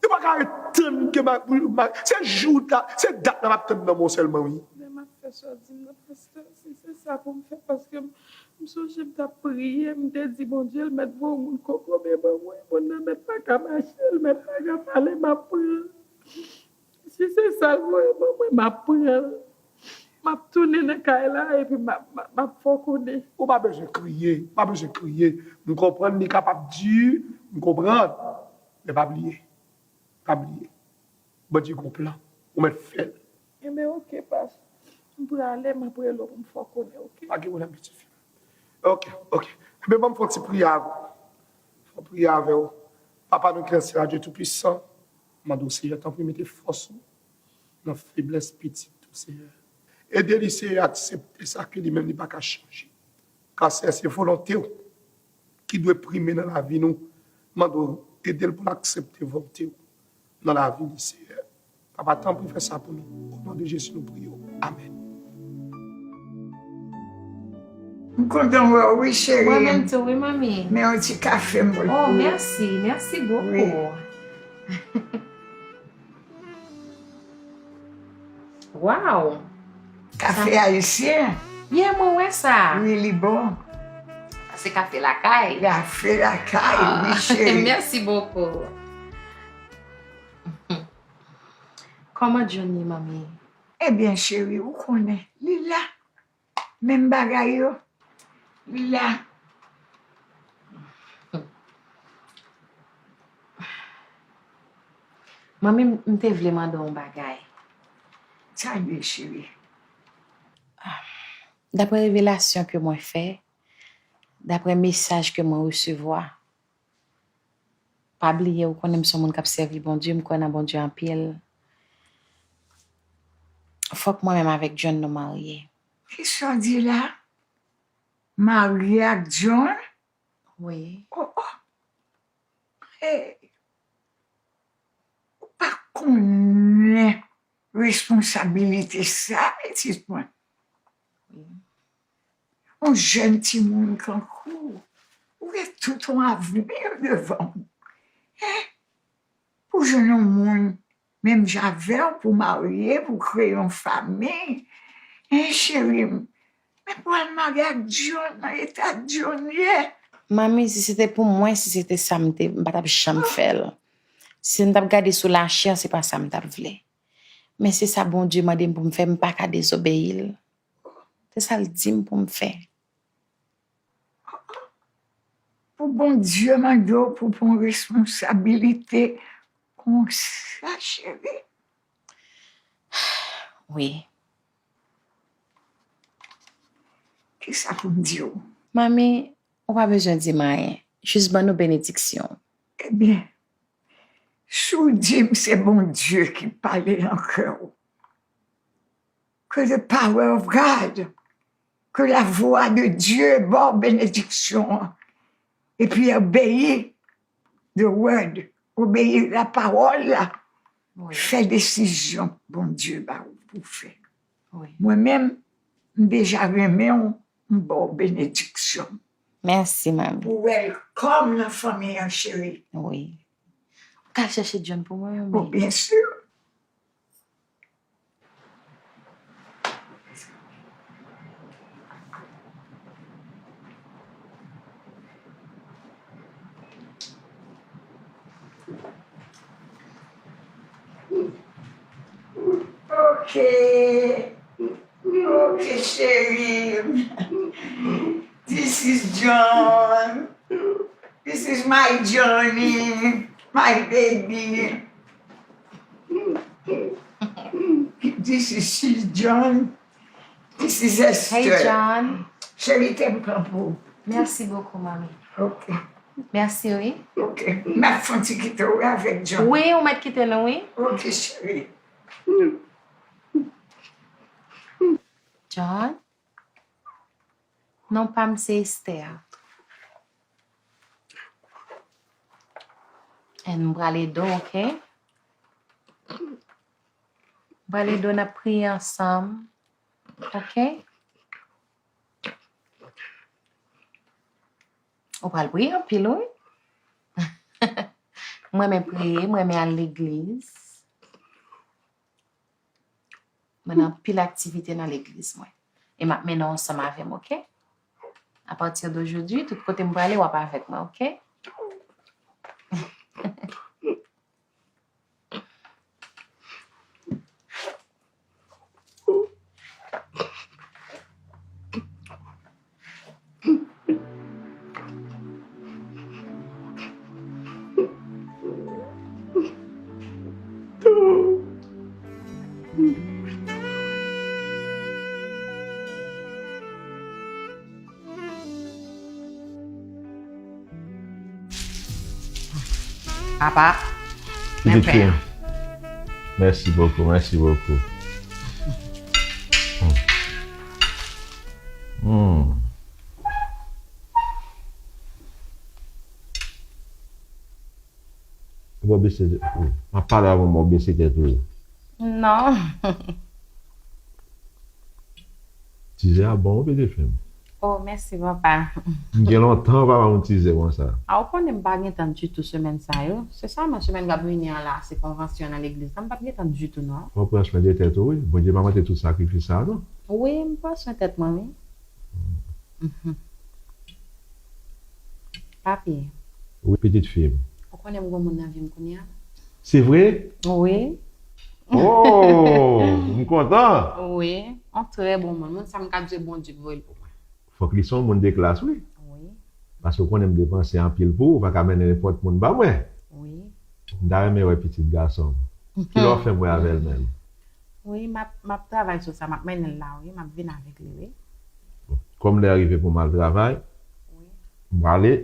Yo pa ka ret tann ke ma, ma, se jou la, se dat la m ap tann nan men w sèlman, wi. Men m ap fè sa w di m nan, pastè, si se sa pou m fè, paske m, m sonje m t ap priye, m te di Bondye, l mèt voye yon moun kokobe ban mwen, moun nan mèt pa ka mache, l mèt pa ka pale, m ap pran l. Si se sa l voye ban mwen, m ap pran l. M ap tounen nan kay la epi m ap, m ap, m ap fè w konnen. Ou pa bezwen kriye, ou pa bezwen kriye. M konprann li kapab di, m konprann. Men pa bliye, pa bliye. Bondye gon plan, ou mèt fè l. Enben, oke, pas. M prale, m ap rele w pou m fè w konnen, oke? Pa gen pwoblèm, pitit fi m. Oke, oke. Enben, ban m fè yon ti priyè avè w. Fè yon priyè avè w. Papa nou ki nan syèl la, Dye Toupisan, mande w, Seyè, tanpri, mete fòs ou nan feblès pitit ou, Seyè. Ede li, Seyè, aksepte sa ke li menm li pa ka chanje. Ka, Seyè, se volonte w ki dwe prime nan lavi nou. Mande w ede l pou l aksepte volonte w nan lavi li, Seyè. Papa, tanpri fè sa pou nou. O non de Jezi, nou priye w. Amèn. M kontan wè w wi, cheri. Mwen menm tou, wi, manmi. Men yon ti kafe m pou ou. Oh, mèsi, mèsi bokou. Wow! Kafe ayisyen. Yeah, mwen wè sa. Wi, li bon. Sa se kafe lakay. Kafe lakay, wi, cheri. Mèsi bokou. Kòman John ye, manmi? Ebyen, cheri, ou konnen, li la. Menm bagay yo. Li la. Manmi, m te vle mande w yon bagay. Sa l ye, cheri? Daprè revelasyon ke mwen fè, daprè mesaj ke mwen resevwa, pa bliye, ou konnen m se yon moun k ap sèvi Bondye, m kwè nan Bondye anpil. Fòk mwen menm avèk John nou marye. Kisa w di la? Marye ak John? Wi. Oh, oh. Hey. Ou pa konnen responsabilite sa, pitit mwen. Wi. Yon jèn timoun kankou w, ou gen tout yon avni devan w. Hein? Pou jwenn yon moun menm jan avè w, pou marye, pou kreye yon fanmi. Hein, cheri m? Men pou al marye ak John nan eta John ye. Manmi, si se te pou mwen, si se te sa m te, m pa t ap janm fè l. Si m t ap gade sou lachè, se pa sa m t ap vle. Men se sa Bondye mande m pou m fè, m pa ka dezobeyi l. Se sa l di m pou m fè. Pou Bondye mande w pou pran responsabilite konsa, cheri? Wi. Kisa pou m di w? Manmi, ou pa bezwen di m anyen. Jis ban nou benediksyon w. Ebyen, si w di m se Bondye ki pale nan kè w, que the power of God, que la voix de Dieu ba w benediksyon an, epi obeyi the word, obeyi lapawòl la, fè desizyon Bondye ba w pou w fè. Mwen menm, m deja renmen w, m ba w benediksyon. Mèsi, manmi. Ou welcome nan fanmi an, cheri. Wi. Ou ka al chèche John pou mwen, manmi? Oh, byen si. Ok. Ok, cheri. This is John. This is my Johnny, my baby. This is, she's John. This is Esther. Hey, John. Cheri, te m pran pou ou. Mèsi bokou, manmi. Ok. Mèsi, wi. Ok. M ap fè yon ti kite w avèk John. Wi, ou mèt kite nou, wi. Ok, cheri. John? Non pa m se Esther. And m pral ede w, ok? M pral ede w, n ap priye ansanm, ok? Ou pral priye anpil, wi. Mwen renmen priye, mwen renmen al legliz. Mwen nan anpil aktivite nan legliz mwen. E m ap mennen w ansanm avè m, ok? Apati de jodi, tout kote m prale, w ap avèk mwen, ok? Papa, men pen an. Mèsi bokou, mèsi bokou. Ou pa bese tèt ou. M ap pale avè w, men w bese tèt ou. Non. Tizè a bon, wi, pitit fi m. Oh, mèsi, papa. M gen lontan papa m tizè konsa. A, ou konnen m pa gen tan ditou semèn sa yo. Se sèlman semèn k ap vini an la, se konvansyon nan legliz la. M p ap gen tan ditou, non. Fò w pran swen de tèt ou, wi. Bondye pa mande tout sakrifis sa a, non. Wi, m pran swen tèt mwen, wi. Mhm. Papi. Wi, pitit fi m. Ou konnen m gen moun nan vi m kounye a? Se vre? Wi. Oh, m kontan. Wi, yon trè bon moun. Moun sa m ka di Bondye voye l pou mwen. Fòk li se yon moun de klas, wi. Wi. Paske ou konnen m depanse anpil pou ou, ou pa ka mennen nenpòt moun ba mwen. Wi. M ta renmen wè pitit gason m. Kilè w fè m wè avè l menm? Wi, m ap, m ap travay sou sa, m ap mennen l la, wi, m ap vin avèk li, wi. Kòm lè a rive pou m al travay, wi, m prale,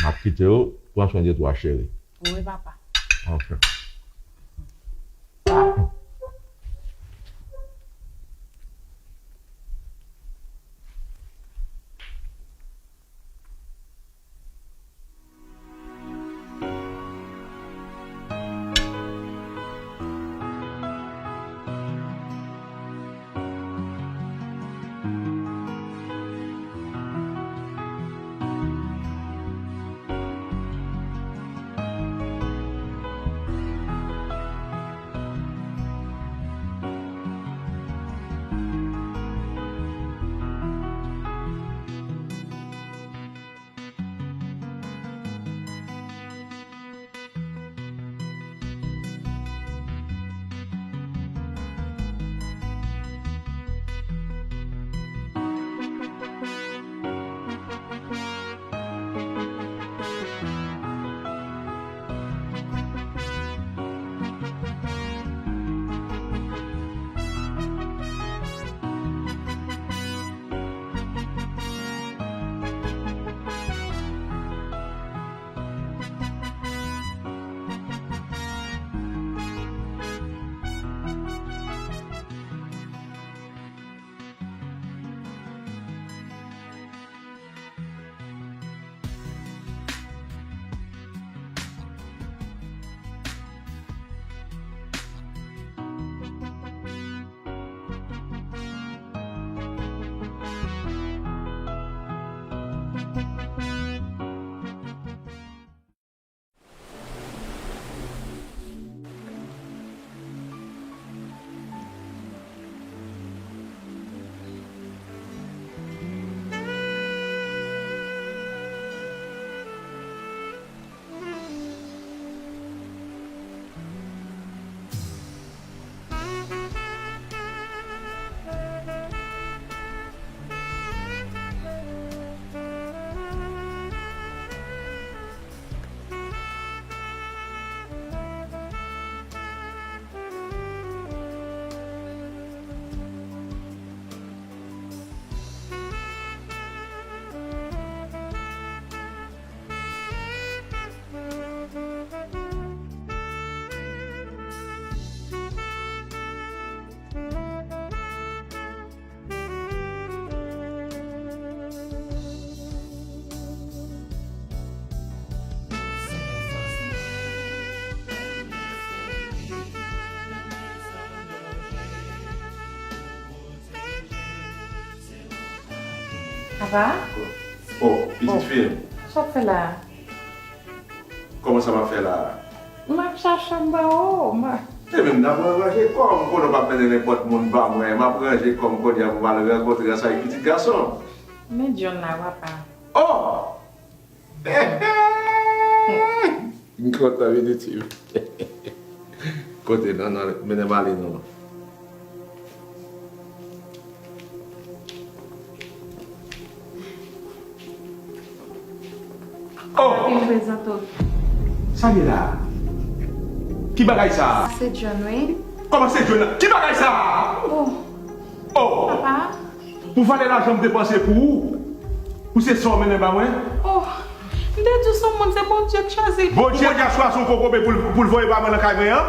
m ap kite w, pran swen de twa cheri. Wi, papa. Ok. Papa? Oh, pitit fi m. Sa w ap fè la a? Kòman sa m ap fè la a? M ap chache anba w, m a. Ebyen, m ta pran ranje kò m, konnen w p ap mennen nenpòt moun ba mwen. M ap ranje kò m kounye a pou m al rankontre ansanm ak pitit gason m. Men John la, papa. Oh! M kontan vin itil. Kote, non, non, mennen m ale, non. Oh! Vin prezante w. Sa ye la? Ki bagay sa? Sa se John, wi. Kòman se John la? Ki bagay sa? Oh. Oh! Papa. Pou valè lajan m depanse pou ou, pou se sa w mennen ba mwen? Oh, m te di w se yon moun, se Bondye k chwazi. Bondye deja chwazi yon kokobe pou l, pou l voye ba mwen nan kay mwen an?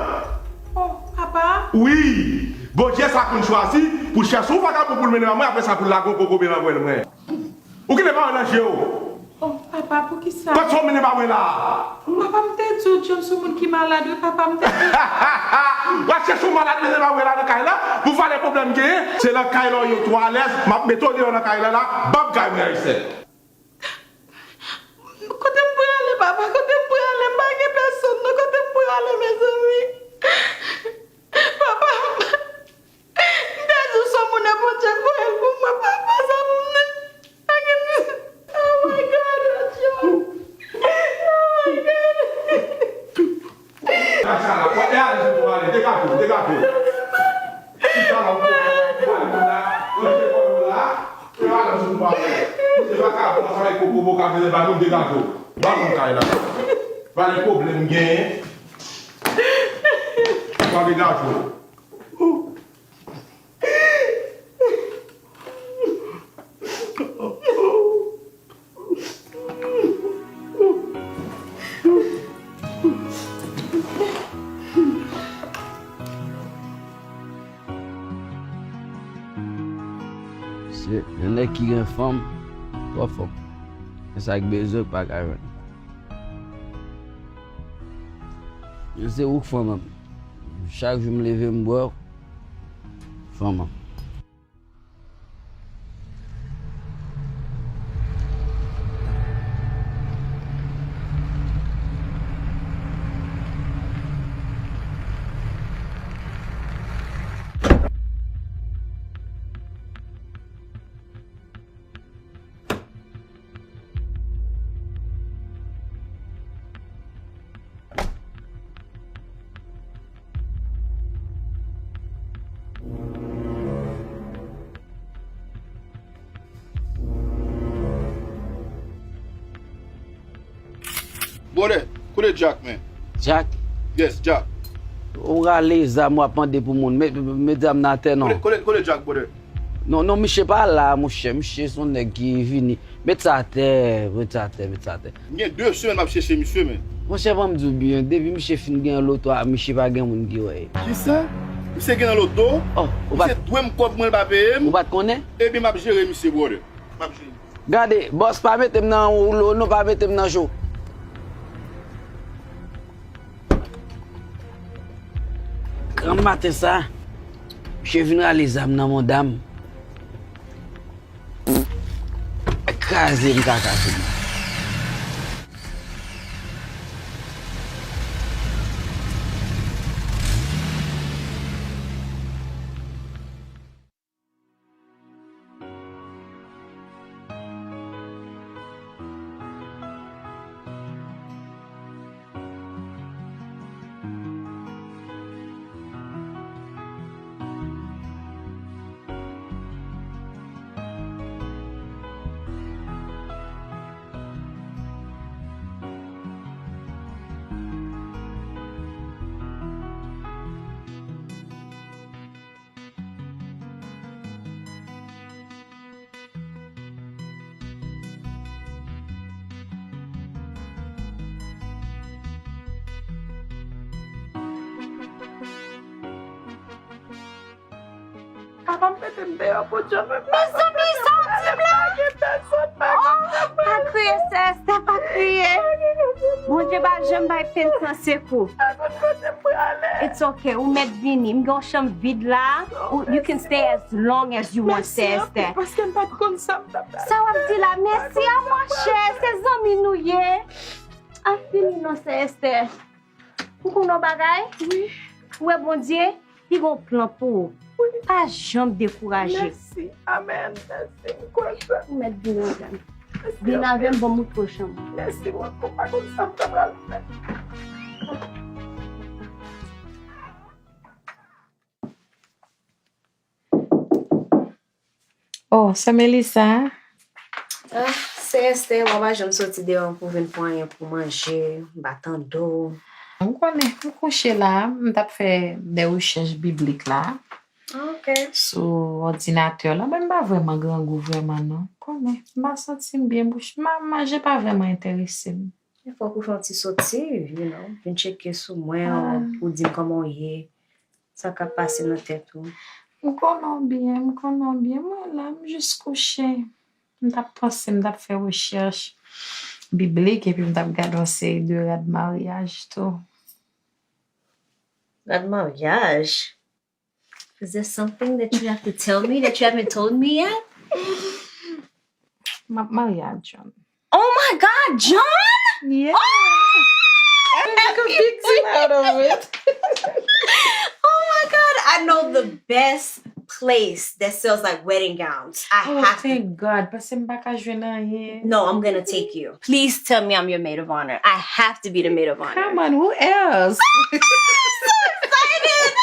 Oh, papa. Wi, Bondye sa konn chwazi pou l chèche yon vagabon pou l mennen ba mwen, apre sa pou l lage yon kokobe nan pwen mwen. Ou genlè pa wè nan je w. Oh, papa, poukisa? Kot sa w mennen pa mwen la? Papa, m te di w, John, se yon moun ki malad, wi, papa, m te di w. W ap chèche yon malad mennen pa mwen la nan kay la, pou pale pwoblèm genyen, se nan kay la w ye, w twò alèz, m ap mete w deyò nan kay la la, ban m kay mwen Ayisèl. Kote m pou ale, papa? Kote m pou ale? M pa gen pèsonn, non. Kote m pou ale, mezanmi? Papa, m te di w se yon moun e Bondye k voye l pou mwen, papa, sa pou m nan. Pa gen, oh my God, oh Dieu. Oh my God. Kaka la, e ale sou ale, degaje w, degaje w. Chita la, ou pale la, ou te pale la, e ale sou ale. Se vakabon sa, e kokobo ka vin ba nou, degaje w. Ba nou kay la. Pale pwoblèm genyen. Pa degaje w. Se yon nèg ki gen fanm, twò fò. Men sa k bezwen pa ka jwenn. Men se ou k fanm an. Chak jou m leve m bwè w, fanm an. Brother, kole Jack, man. Jack? Yes, Jack. Ou rale zam w ap mande pou moun. Met, met zam nan atè non. Kole, kole, kole Jack, brother. Non, non, misye pa la, monchè. Misye se yon nèg ki vini. Met sa atè, met sa atè, met sa atè. M gen de semèn m ap chèche misye, men. Monchè, ban m di w byen, depi misye fin gen loto a, misye pa gen moun ki wè l. Kisa? Misye gen nan loto? Oh, ou pa t... Misye dwe m kòb mwen, l pa peye m. Ou pa t konnen? Ebyen, m ap jere misye, brother. M ap jere misye. Gade, bòs pa mete m nan woulo, non, pa mete m nan cho. Granm maten sa, misye vin rale zam nan manda m. Kraze m kaka sou mwen. Papa m mete m deyò pou John, men mezanmi, sa w di m la? Pa gen pèsonn, pa gen pèsonn. Oh, pa kriye, sè Esther, pa kriye. Bondye pa janm bay pentan sekou. Pa konn kote m prale. It's okay, ou mèt vini. M gen yon chanm vid la. Ou, you can stay as long as you want, sè Esther. Mèsi anpil, paske m pa t konn sa m t ap pral fè. Sa w ap di la? Mèsi a monchè, se zanmi nou ye. A fini non, sè Esther. Ou konn yon bagay? Wi. Ou wè Bondye, li gen yon plan pou ou. Wi. Pa janm dekouraje. Mèsi. Amèn. Mèsi. M kwè sa. Ou mèt vin avè m. Mèsi anpil. Vin avè m, ban m moutre w chanm. Mèsi, mwen, mwen pa konn sa m ta pral fè. Oh, sè Melissa. Ah, sè Esther, mwen pa janm soti deyò pou vin pran anyen pou manje, m pa tande w. M konnen, m kouche la, m t ap fè de rechèch biblik la. Ah, ok. Sou òdinatè la, men m pa vrèman grangou vrèman non. Konnen, m pa santi m byen bouch, ma-, manje pa vrèman enterese m. Men fòk ou fè yon ti soti, you know, vin tcheke sou mwen, ah, ou di m kòman w ye. Sa k ap pase nan tèt ou? M konnen w byen, m konnen w byen. Mwen la, m jis kouche. M t ap panse, m t ap fè rechèch biblik, epi m t ap gade yon seri de rad maryaj tou. Rad maryaj? Is there something that you have to tell me that you haven't told me yet? M ap marye ak John. Oh my God, John! Yeah. Oh! I make a big deal out of it. Oh my God, I know the best place that sells like wedding gowns. I Oh, have to. Thank God. Paske m pa ka jwenn anyen. No, I'm gonna take you. Please tell me I'm your maid of honor. I have to be the maid of honor. Come on, who else? I'm so excited!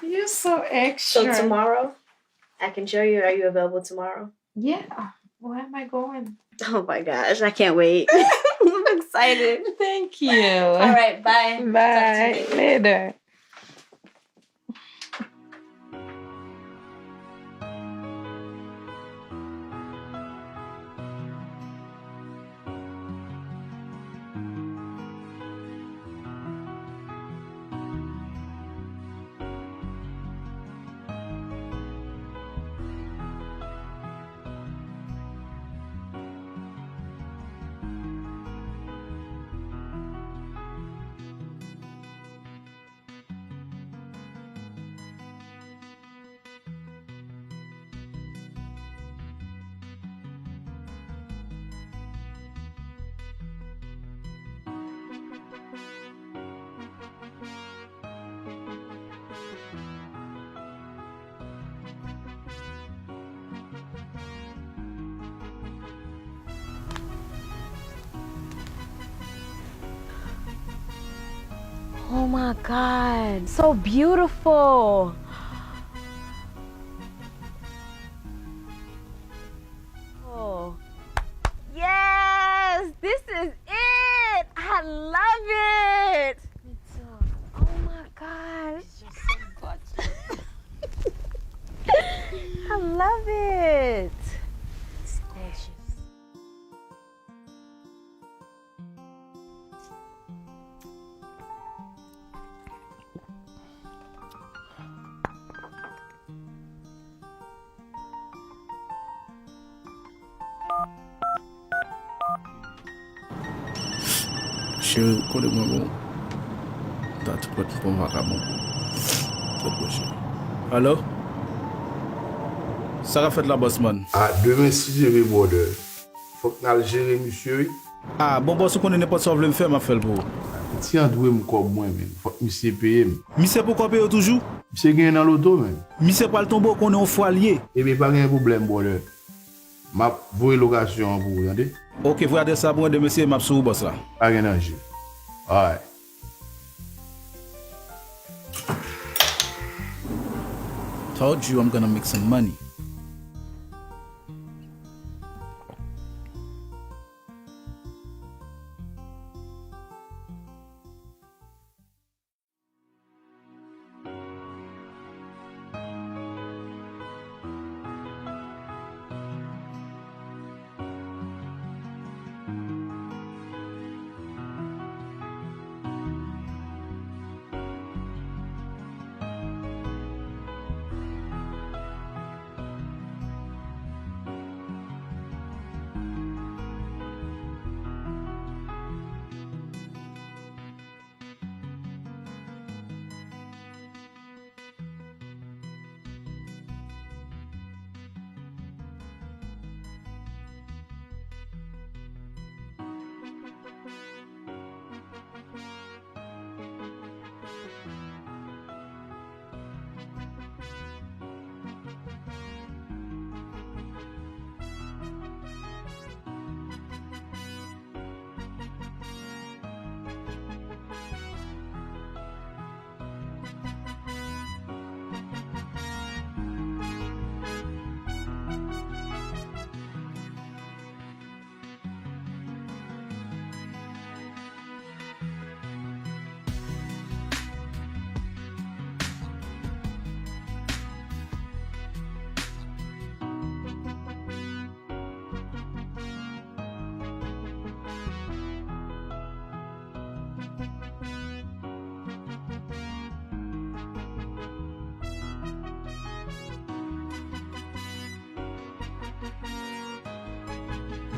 You're so extra. So tomorrow, I can show you. Are you available tomorrow? Yeah. Where am I going? Oh my gosh, I can't wait. I'm excited. Thank you. All right, bye. Bye. Later. Oh my God, so beautiful. Oh. Yes, this is it. I love it. Me too. Oh my gosh. I love it. It's gorgeous. Cheri, kote mwen bon? Ta tout pwèt pou m vakabon. Trè byen, cheri. Alo? Sa k ap fèt la, bòsmann? A demen si Dye vle, brother. Fòk n al jere misye wi. A, bon, bòs, ou konnen nenpòt sa w vle m fè, m ap fè l pou ou. Ti an dwe m kòb mwen, menm. Fòk misye peye m. Misye poko peye w toujou? Misye genyen nan loto, menm. Misye pral tonbe, ou konnen yon fwa l ye. Ebyen, pa gen pwoblèm, brother. M ap voye lokasyon an pou ou, tande? Oke, voye adrès la pou mwen demen, se m ap sou ou, bòs la. Pa gen danje. Alright. Told you I'm gonna make some money.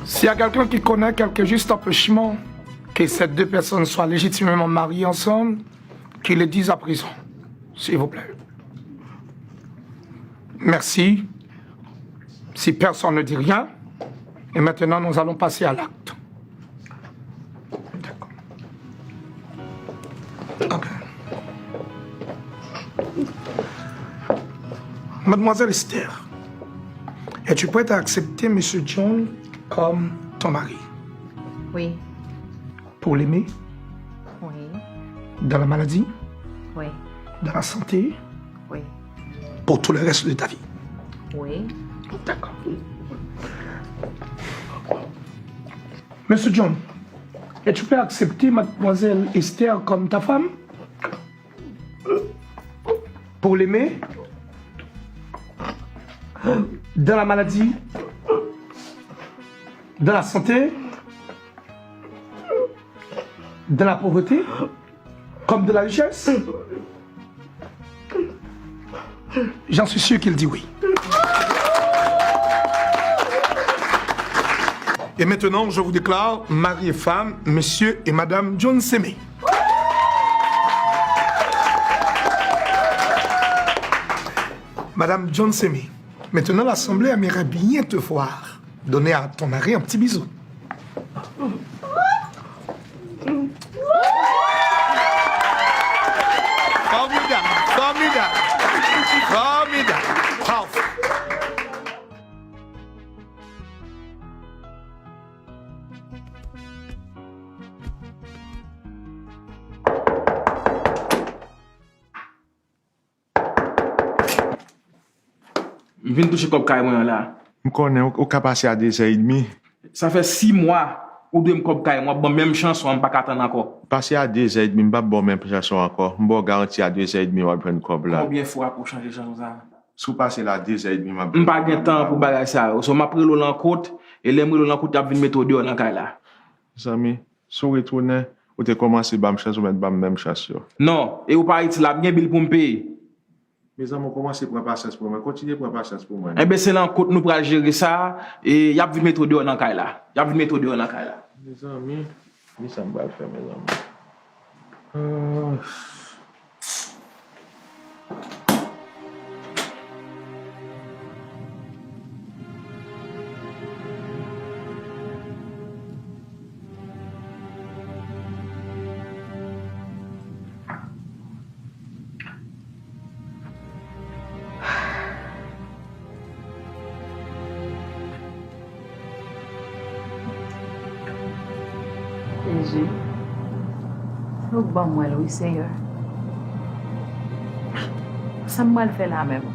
S'il y a quelqu'un qui connaît quelque juste empêchement que ces deux personnes soient légitimement mariées ensemble, qu'il le dise à présent, s'il vous plaît. Merci. Si personne ne dit rien, et maintenant nous allons passer à l'acte. D'accord. Ok. Mademoiselle Esther, es-tu prête à accepter Monsieur John comme ton mari? Oui. Pour l'aimer? Oui. Dans la maladie? Oui. Dans la santé? Oui. Pour tout le reste de ta vie? Oui. D'accord. Monsieur John, es-tu prêt à accepter Mademoiselle Esther comme ta femme? Pour l'aimer? Dans la maladie? Dans la santé? Dans la pauvreté? Comme de la richesse? J'en suis sûr qu'il dit oui. Et maintenant, je vous déclare mari et femme, monsieur et madame John Semé. Madame John Semé, maintenant l'Assemblée aimerait bien te voir donner à ton mari un petit bisou. Formidable, formidable, formidable. Powerful. M vin touche kòb kay mwen an la. M konnen ou, ou ka pase a de zè edmi. Sa fè sis mwa ou dwe m kòb kay mwen, w ap ban m menm chans ou an, m pa ka tann ankò. Pase a de zè edmi, m p ap ba w menm chans ou an ankò. M ba w garanti a de zè edmi w ap jwenn kòb la. Konbyen fwa pou w chanje chans ou sa? Si w pase la a de zè edmi, m ap. M pa gen tan pou bagay sa yo. So, m ap rele w nan kont, e lè m rele w nan kont, y ap vin mete w deyò nan kay la. Mezanmi, si w retounen, ou te kòmanse ban m chans, ou mèt ban m menm chans yo. Non, e ou pa itil la, m gen bil pou m peye. Mezanmi, w kòmanse pran pasyans pou mwen. Kontinye pran pasyans pou mwen. Enben, se nan kont nou pral jere sa, e y ap vin mete w deyò nan kay la. Y ap vin mete w deyò nan kay la. Mezanmi, men sa m pral fè, mezanmi. Ah. Jezi, se ou k ban mwen l wi, Senyè. Sa m pral fè la menm?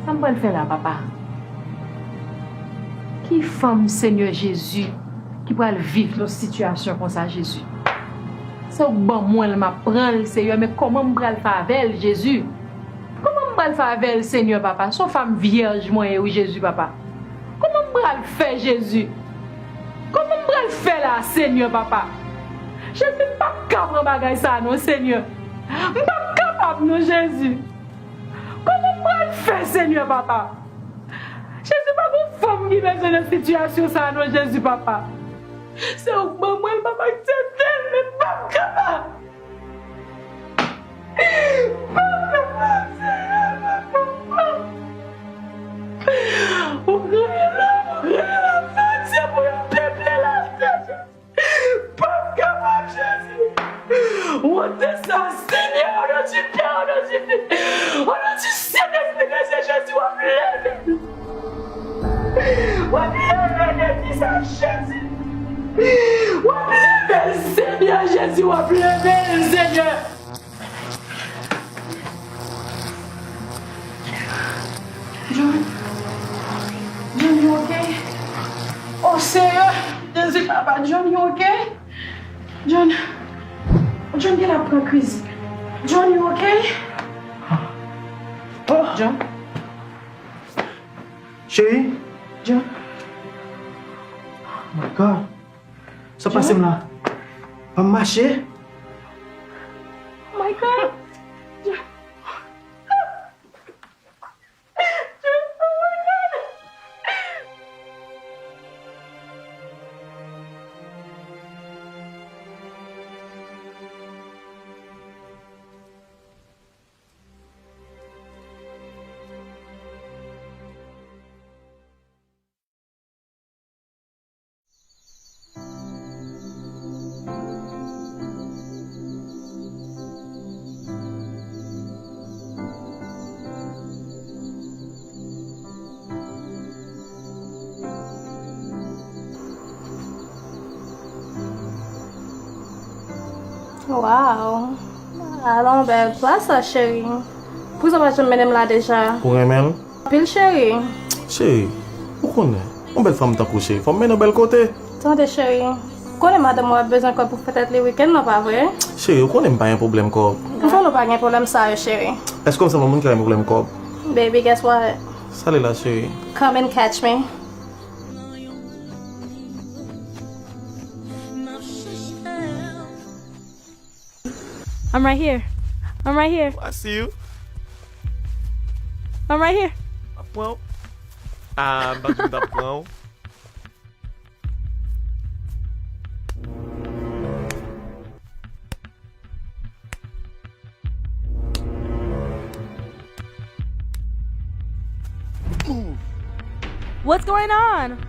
Sa m pral fè la, papa? Ki fanm, Senyè Jezi, ki pral viv yon sitiyasyon konsa, Jezi? Se ou k ban mwen l, m ap pran l, Senyè, men kòman m pral fè avè l, Jezi? Kòman m pral fè avè l, Senyè, papa? Se yon fanm vyèj mwen ye, wi, Jezi, papa. Kòman m pral fè, Jezi? Kòman m pral fè la, Senyè, papa? Jezi, m p ap ka pran bagay sa a, non, Senyè. M p ap kapab, non, Jezi. Kòman m pral fè, Senyè, papa? Jezi, pa gon fanm ki bezwen nan sitiyasyon sa a, non, Jezi, papa. Se ou k ban mwen l, papa, aksepte l, men m p ap kapab. Ou kreye la, ou kreye la, fè aksè pou yo peple latè, Jezi. M p ap kapab, Jezi. Wont de sa, Senyè, au nom du Père, au nom du Fils, au nom du Saint-Esprit de Dieu, Jezi, w ap leve. W ap leve depi sa, Jezi. W ap leve l, Senyè, Jezi, w ap leve l, Senyè. John, John, you okay? Oh, Senyè, Jezi, papa, John, you okay? John, John genlè ap pran kriz. John, you okay? John? Cheri? John? Oh my God. Sa pase m la? Pa m mache? Oh my God! John! John! Oh my God! Wow! Ala yon bèl plas sa, cheri. Poukisa w pa janm mennen m la deja? Ou renmen l? Anpil, cheri. Cheri, ou konnen, yon bèl fanm tankou w, cheri, fò m mennen w bèl kote. Tande, cheri. Ou konnen madanm ou ap bezwen kòb pou fè tèt li wikenn nan, pa vre? Cheri, ou konnen m pa gen pwoblèm kòb. M konnen w pa gen pwoblèm sa yo, cheri. Èske w sanble yon moun ki pa gen pwoblèm kòb? Baby, guess what? Sa l ye la, cheri? Come and catch me. I'm right here. I'm right here. I see you. I'm right here. M ap pran w. Ah, m pa t di m t ap pran w. What's going on?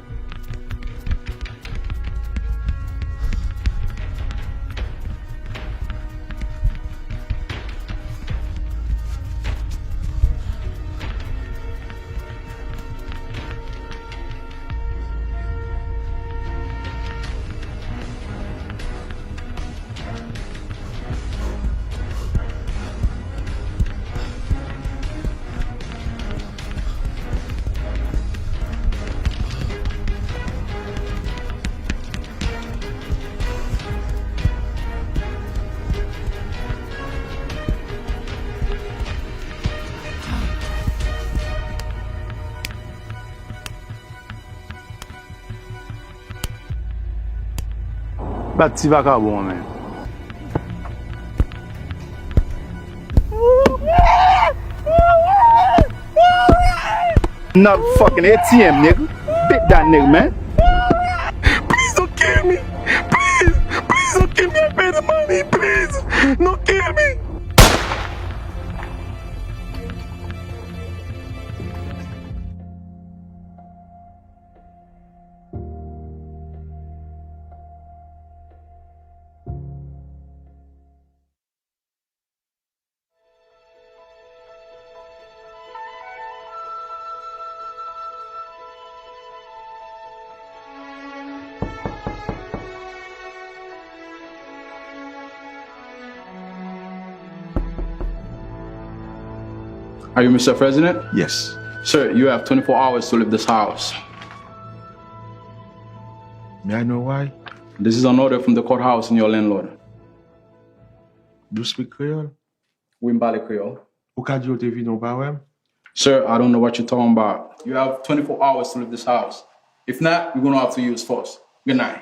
Bat ti vakabon an, men. Not fucking A T M, nigga. Beat that nigga, man. Please don't kill me. Please, please don't kill me. I made the money. Please, don't kill me. Are you Mister President? Yes. Sir, you have twenty-four hours to leave this house. May I know why? This is an order from the courthouse and your landlord. Do you speak Creole? Wi, m pale kreyòl. Ou ka di yo te vini, ou pa wè m? Sir, I don't know what you're talking about. You have twenty-four hours to leave this house. If not, we're gonna have to use force. Good night.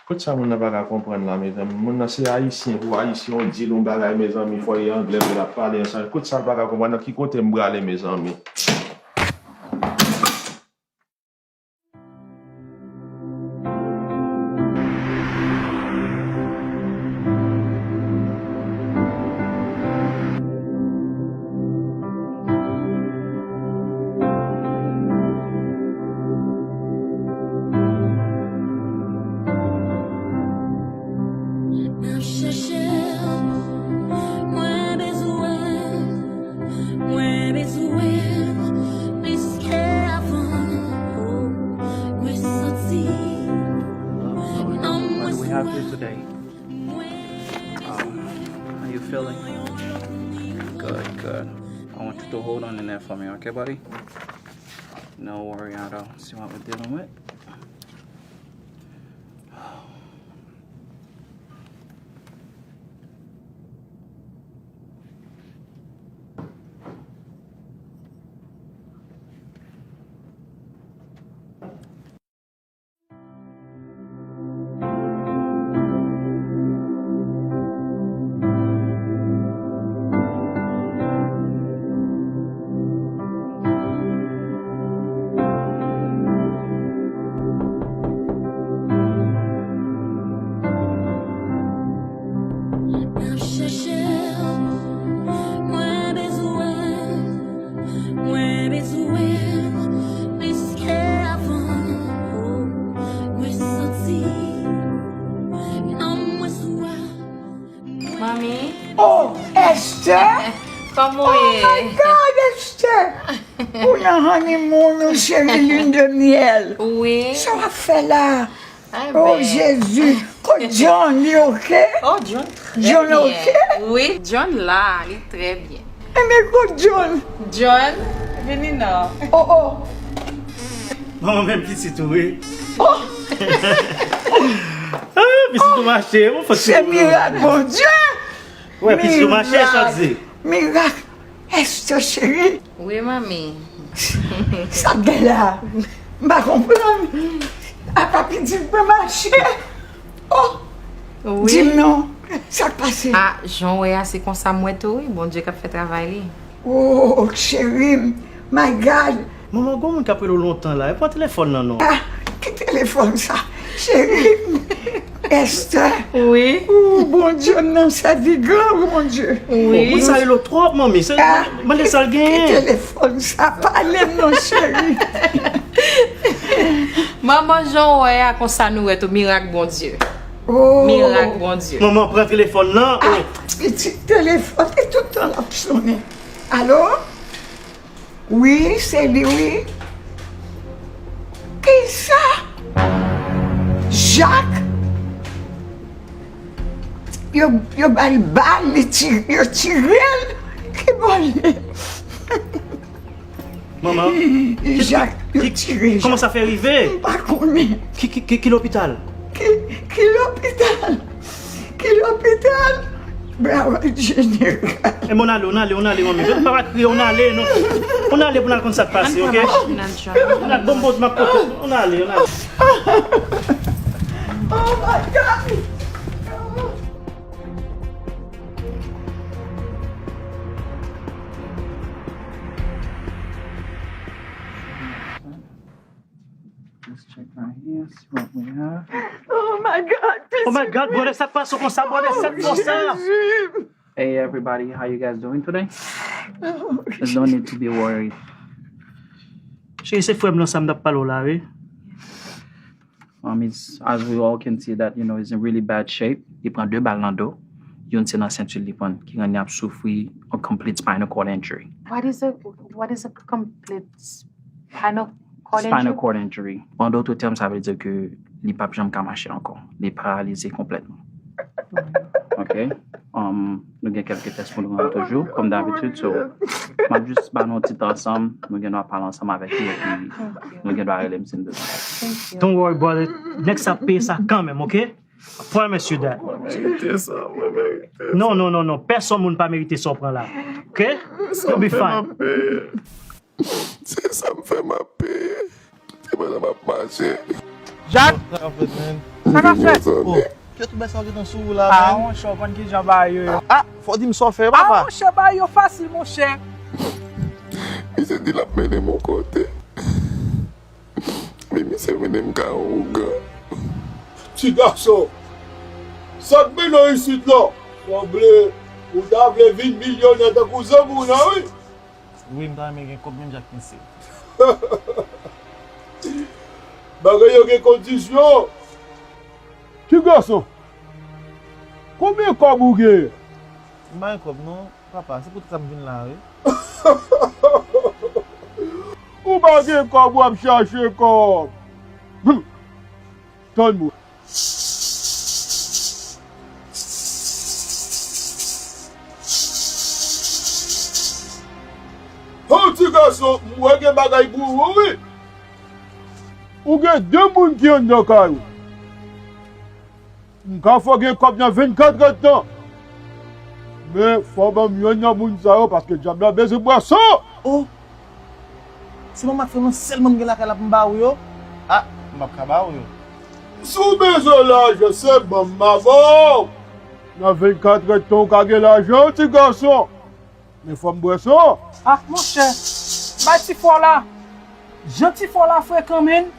Kot sa moun nan pa ka konprann la, mezanmi? Moun nan se ayisyen pou ayisyen, ou di l yon bagay, mezanmi, fò e anglè pou l ap pale ansanm. Kot sa l pa ka konprann? Nan ki kote m prale, mezanmi? M ap chèche w, mwen bezwen w, mwen bezwen w plis ke avan. Mwen santi nanm mwen sou w. Today? Um, how you feeling? Good, good. I want you to hold on in there for me, okay, buddy? No worry at all. See what we're dealing with. M ap chèche w, mwen bezwen w, mwen bezwen w plis ke avan. Mwen santi nanm mwen sou w. Manmi. Oh, Esther! Kòman w ye? Oh my God, Esther! Ou nan honeymoon ou, cheri, lune de miel. Wi. Sa w ap fè la? Oh, Jezi. Kot John, li oke? Oh, John trè byen. John oke? Wi, John la, li trè byen. Enben, kot John? John, vini non. Oh, oh. Manman menm pitit ou, wi. Oh. Ah, pitit ou mache, ou fò. Se mirak Bondye. Wè, pitit ou mache, sa di. Mirak. Esther cheri. Wi, manmi. Sa k gen la? M pa konprann. Apa pitit mwen mache? Oh! Wi. Di m non, sa k pase? Ah, jan w wè a, se konsa m wè tou, wi. Bondye k ap fè travay li. Oh, cheri m. My God. Manman, gon moun k ap rele w lontan la. E pran telefòn nan non. Ah, ki telefòn sa? Cheri m. Esther. Wi. Oh, Bondye m nan sèvi gran Bondye. Wi. Bon, moun sa rele w twòp, manmi. Se, ah, mande sa l genyen. Ki telefòn sa? Pale m non, cheri. Manman, jan w wè a, konsa nou wè tou, mirak Bondye. Oh. Mirak Bondye. Manman, pran telefòn nan. Ah, oh. Pitit telefòn, e tout tan l ap sonnen. Alo? Wi, se li, wi. Kisa? Jak? Yo, yo ba l bal, li ti-, yo tire l. Ki bò l ye? Manman, ki, Jak, ki, yo ki, tire kòman Jak. Sa fè rive? M pa konnen. Ki, ki, ki, ki lopital? Ki, ki lopital? Ki lopital? Bravo, jeneral. E, men, ann ale, ann ale, ann ale, manmi. Pa, pa kriye, ann ale, non. Ann ale pou n al konn sa k pase, oke? Ann pran machin nan, John. Ann ale, bon, bon, m ap pote. Ann ale, ann ale. Oh my God! Let's check right here, see what we have. Oh my God, this is real. Oh my God, brother, sa k pase konsa, brother, sa k konsa. Oh, Jezi. Hey everybody, how you guys doing today? Oh, there's no need to be worried. Cheri, se frè m lan sa m t ap pale w la, wi. Um, it's, as we all can see that, you know, he's in really bad shape. Li pran de bal nan do. Youn se nan senti l li pran, ki rann li ap soufri a complete spinal cord injury. What is a, what is a complete spinal cord injury? Spinal cord injury. An dòt tèm, sa vle di ke li p ap janm ka mache ankò. Li paralize konplètman. Ok? Um, nou gen kèlke tès pou nou rann toujou, kòm dabitid. So, m ap jis ba nou yon ti tan ansanm, nou gen dwa pale ansanm avèk li, epi nou gen dwa rele m si n bezwen. Don't worry, brother. Nèg sa ap peye sa kanmenm, ok? I promise you that. Mwen merite sa, mwen merite sa. Non, non, non, non. Pèsonn moun pa merite sa w pran la. Ok? You'll be fine. Se sa m fè m ap peye. Se pandan m ap mache. Jak! Sa k ap fèt, man? Sa k ap fèt? Oh, kèt ou bèl sa w gentan sou ou la, man. Ah, monchè, w konn kijan bagay yo ye. Ah, fò w di m sa w fè, papa. Ah, monchè, bagay yo fasil, monchè. Misye di l ap mennen m yon kote. Men misye mennen m kay yon ougan. Ti gason, sa k mennen w isit la? Sanble ou ta vle vin milyonè tankou zanmi w lan, wi. Wi, m ta renmen gen kòb menm jan ak misye. Bagay yo gen kondisyon. Ti gason, konbyen kòb ou genyen? M pa gen kòb non, papa, se pou sa m vin la, wi. Ou pa gen kòb, w ap chache kòb. Hum. Tann mwen. Ho, ti gason, m wè gen bagay pou ou, wi. Ou gen de moun ki anndan kay ou. M ka fè w gen kòb nan vennkat èdtan. Men, fò w ban m yonn nan moun sa yo, paske dyab la bezwen bwè san. Oh! Se manman ak frè mwen sèlman m gen lakay la pou m ba ou yo? Ah, m p ap ka ba ou yo. Si w bezwen lajan, se ban m, m a ba w. Nan vennkat èdtan, w ka gen lajan, ti gason. Men fò m bwè san. Ah, monchè. Bay ti fò la. Jan ti fò la frekan, menn.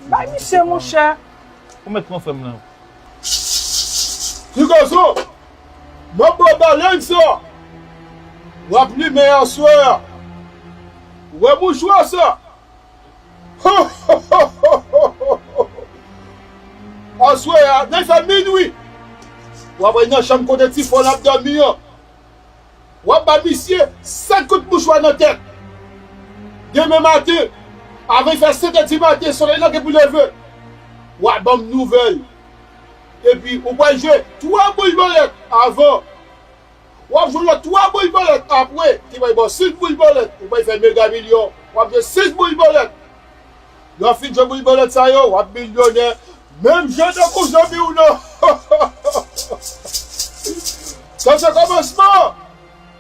Bay misye, monchè. Ou mèt pran frè m nan. Ti gason, m ap ba w balèn sa. W ap limen aswè a. Ou wè mouchwa sa? Aswè a, nan fè minwi, w ap al nan chanm kote ti fò l ap dòmi an. W ap ba misye sèt kout mouchwa nan tèt. Demen maten, avan l fè sèt è di maten, solèy la gen pou leve. W a ban m nouvèl. Epi ou pral jwe twa boul bòlèt avan. W ap jwe lòt twa boul bòlèt apre, ki pral ba w sis boul bòlèt, ou pral fè mega milyon. W ap jwe sis boul bòlèt. Lè w fin jwe boul bòlèt sa yo, w ap milyonè. Menm jan tankou zanmi w nan. Sa se kòmansman.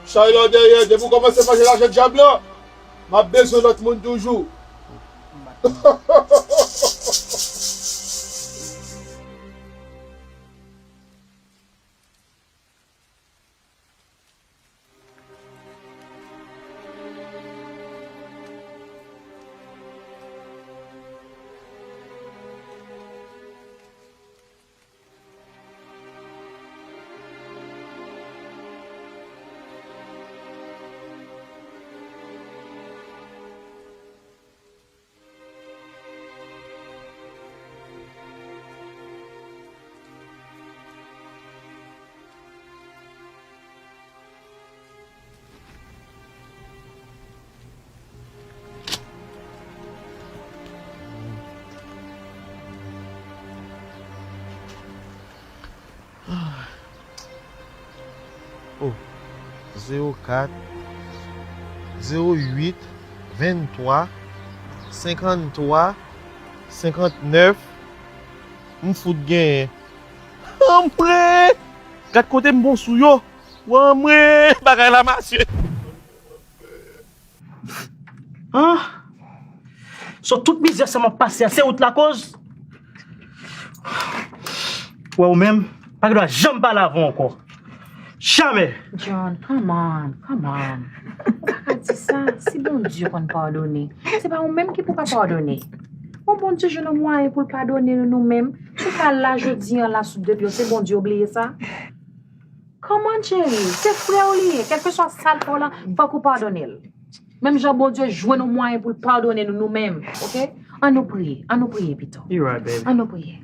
Chay la dèyè, depi w kòmanse manje lajan dyab la, m ap bezwen lòt moun toujou. Oh, zewo kat, zewo uit, venntwa, senkanntwa, senkantnèf. M fout genyen. Anmwe! Gad kote m bon sou yo. Anmwe! Bagay la mache. An? So tout mizè sa m ap pase a, se ou t lakoz? Wè ou menm, pa gen dwa janm pale avè w ankò. Jamè! John, come on, come on. Ou pa ka di sa. Si Bondye konn padone, se pa ou menm ki pou pa padone. Bon, Bondye jwenn yon mwayen pou l padone nou, nou menm. Nou pa la jodi an la sou de pye, se Bondye ou bliye sa? Come on, cheri, se frè w li ye. Kèlkeswa sa l fè w lan, fòk ou padone l. Menm jan Bondye jwenn yon mwayen pou l padone nou, nou menm, oke? Ann nou priye, ann nou priye pito. You right, baby. Ann nou priye.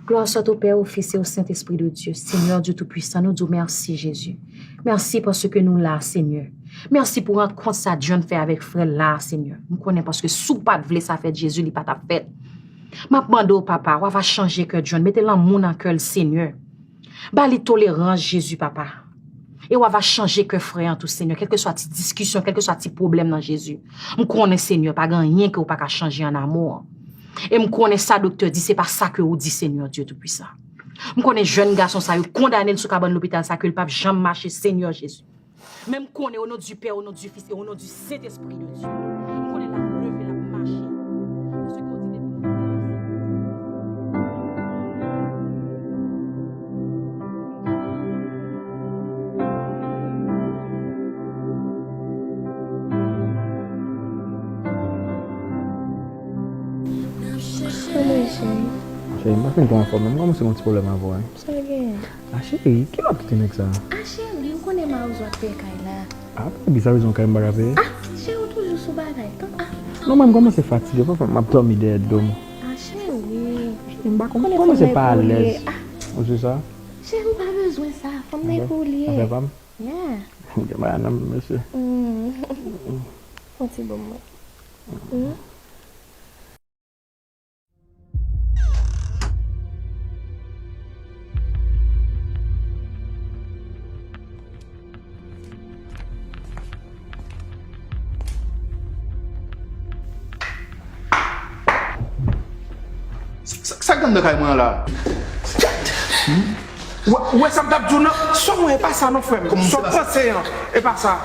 Gloire soit au Père, au Fils et au Saint-Esprit de Dieu. Seigneur Dieu Tout-Puissant, nou di w mèsi, Jezi. Mèsi paske nou la, Senyè. Mèsi pou rankont sa John fè avèk frè l la, Senyè. M konnen paske si w pa t vle sa fèt, Jezi, li pa t ap fèt. M ap mande w, Papa, w ava chanje kè John, mete lanmou nan kè l, Senyè. Ba li tolerans, Jezi, Papa. E w ava chanje kè frè an tou, Senyè, kèlkeswa ti diskisyon, kèlkeswa ti pwoblèm nan, Jezi. M konnen, Senyè, pa gen anyen ke w pa ka chanje an amou an. E m konnen sa doktè di, se pa sa ke ou di, Senyè Dye Toupisan. M konnen jèn gason sa yo kondane l sou kabann lopital sa, ke l p ap janm mache, Senyè Jezi. Men m konnen, au nom du Père, au nom du Fils et au nom du Saint-Esprit de Dieu, m konnen l ap leve, l ap mache. Paske ou di depi nou Anmwey, cheri. Cheri, m pa fin pran anfòm non, m kòmanse gen yon ti pwoblèm avè w, wi. Sa l gen? A, cheri, kilè w ap kite nèg sa a? A, cheri, ou konnen mawozo ap peye kay la. A, pa di sa, bezwen kay m pa ka peye. A, cheri, ou toujou sou bagay. Tann, a. Non, mwen, m kòmanse fatige, papa, m ap dòmi dèyè do m. A, cheri. Cheri, m pa konn, m kòmanse pa alèz. Ou se sa? Cheri, ou pa bezwen sa. Fanm nan e pou ou li ye. Afè pa m? Yeah. Gen bagay nan men mesye. Mm. Fon ti bon mwen. Mm. Sa, sa, sa k anndan kay mwen an la? Ou wè, ou wè sa m t ap di w nan? Sò mwen, e pa sa non, frè m. Sò panse an, e pa sa.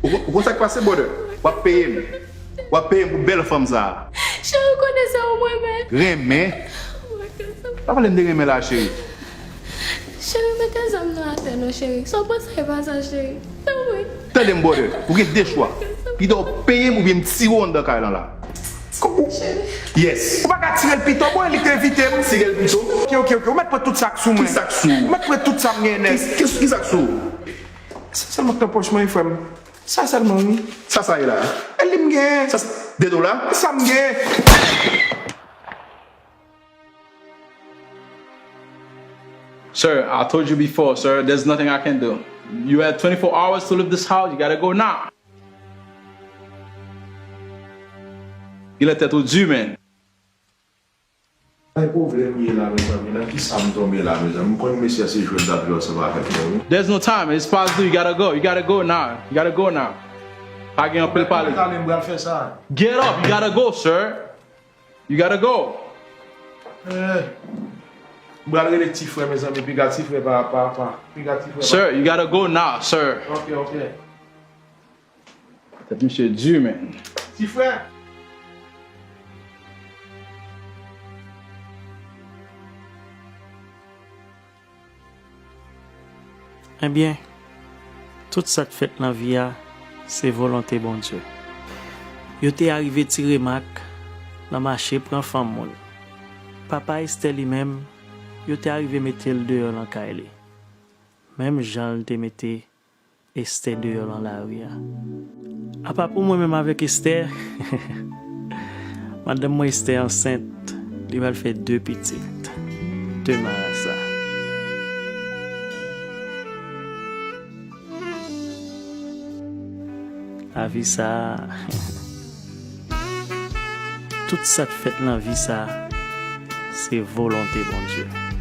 Ou, ou konn sa k pase, brother? W ap peye m. W ap peye m pou bèl fanm sa a. Cheri, ou konnen se ou m renmen. Renmen? Ou konnen se ou. Pa pale m de renmen la, cheri. Cheri, mete zam nan atè non, cheri. Sa w panse e pa sa, cheri. Tanpri. Tande m, brother. Ou gen de chwa. Pito w peye m oubyen m tire w anndan kay lan la. Ko-, ou, yes. Ou pa ka tire l pito, bon, li te evite m. Tire l pito. Ok, ok, ok. Ou mèt pran tout sa k sou mwen. Ki sa k sou ou? Ou mèt pran tout sa m gen, nèg. Ki, ki, ki sa k sou ou? Sa sèlman k nan pòch mwen, frè m. Sa sèlman, wi. Sa sa ye la? E li m gen. Sa, de dola? Sa m gen. Sir, I told you before, sir, there's nothing I can do. You had twenty-four hours to leave this house. You gotta go now. Genlè tèt ou di, man. Pwoblèm ye la, mezanmi, nan ki sa m tonbe la, mezanmi? M konn mesye a se jwèt l ap jwe ansanm avèk mwen, wi. There's no time. It's past due. You gotta go. You gotta go now. You gotta go now. Pa gen anpil pale. Talè m pral fè sa. Get up. You gotta go, sir. You gotta go. Eh. M pral rele ti frè, mezanmi, piga ti frè pa, pa, pa. Piga ti frè pa. Sir, you gotta go now, sir. Ok, ok. Tèt misye di, man. Ti frè. Ebyen, tout sa k fèt nan vi a, se volonte Bondye. Yo te arive tire Mak nan mache pran fanm moun. Papa Estè li menm, yo te arive mete l deyò nan kay li. Menm jan l te mete Estè deyò nan lari a. Apa pou mwen menm avèk Estè, madanm mwen Estè ansent, li pral fè de pitit. De marasa. Lavi sa a, tout sa k fèt nan vi sa a, se volonte Bondye.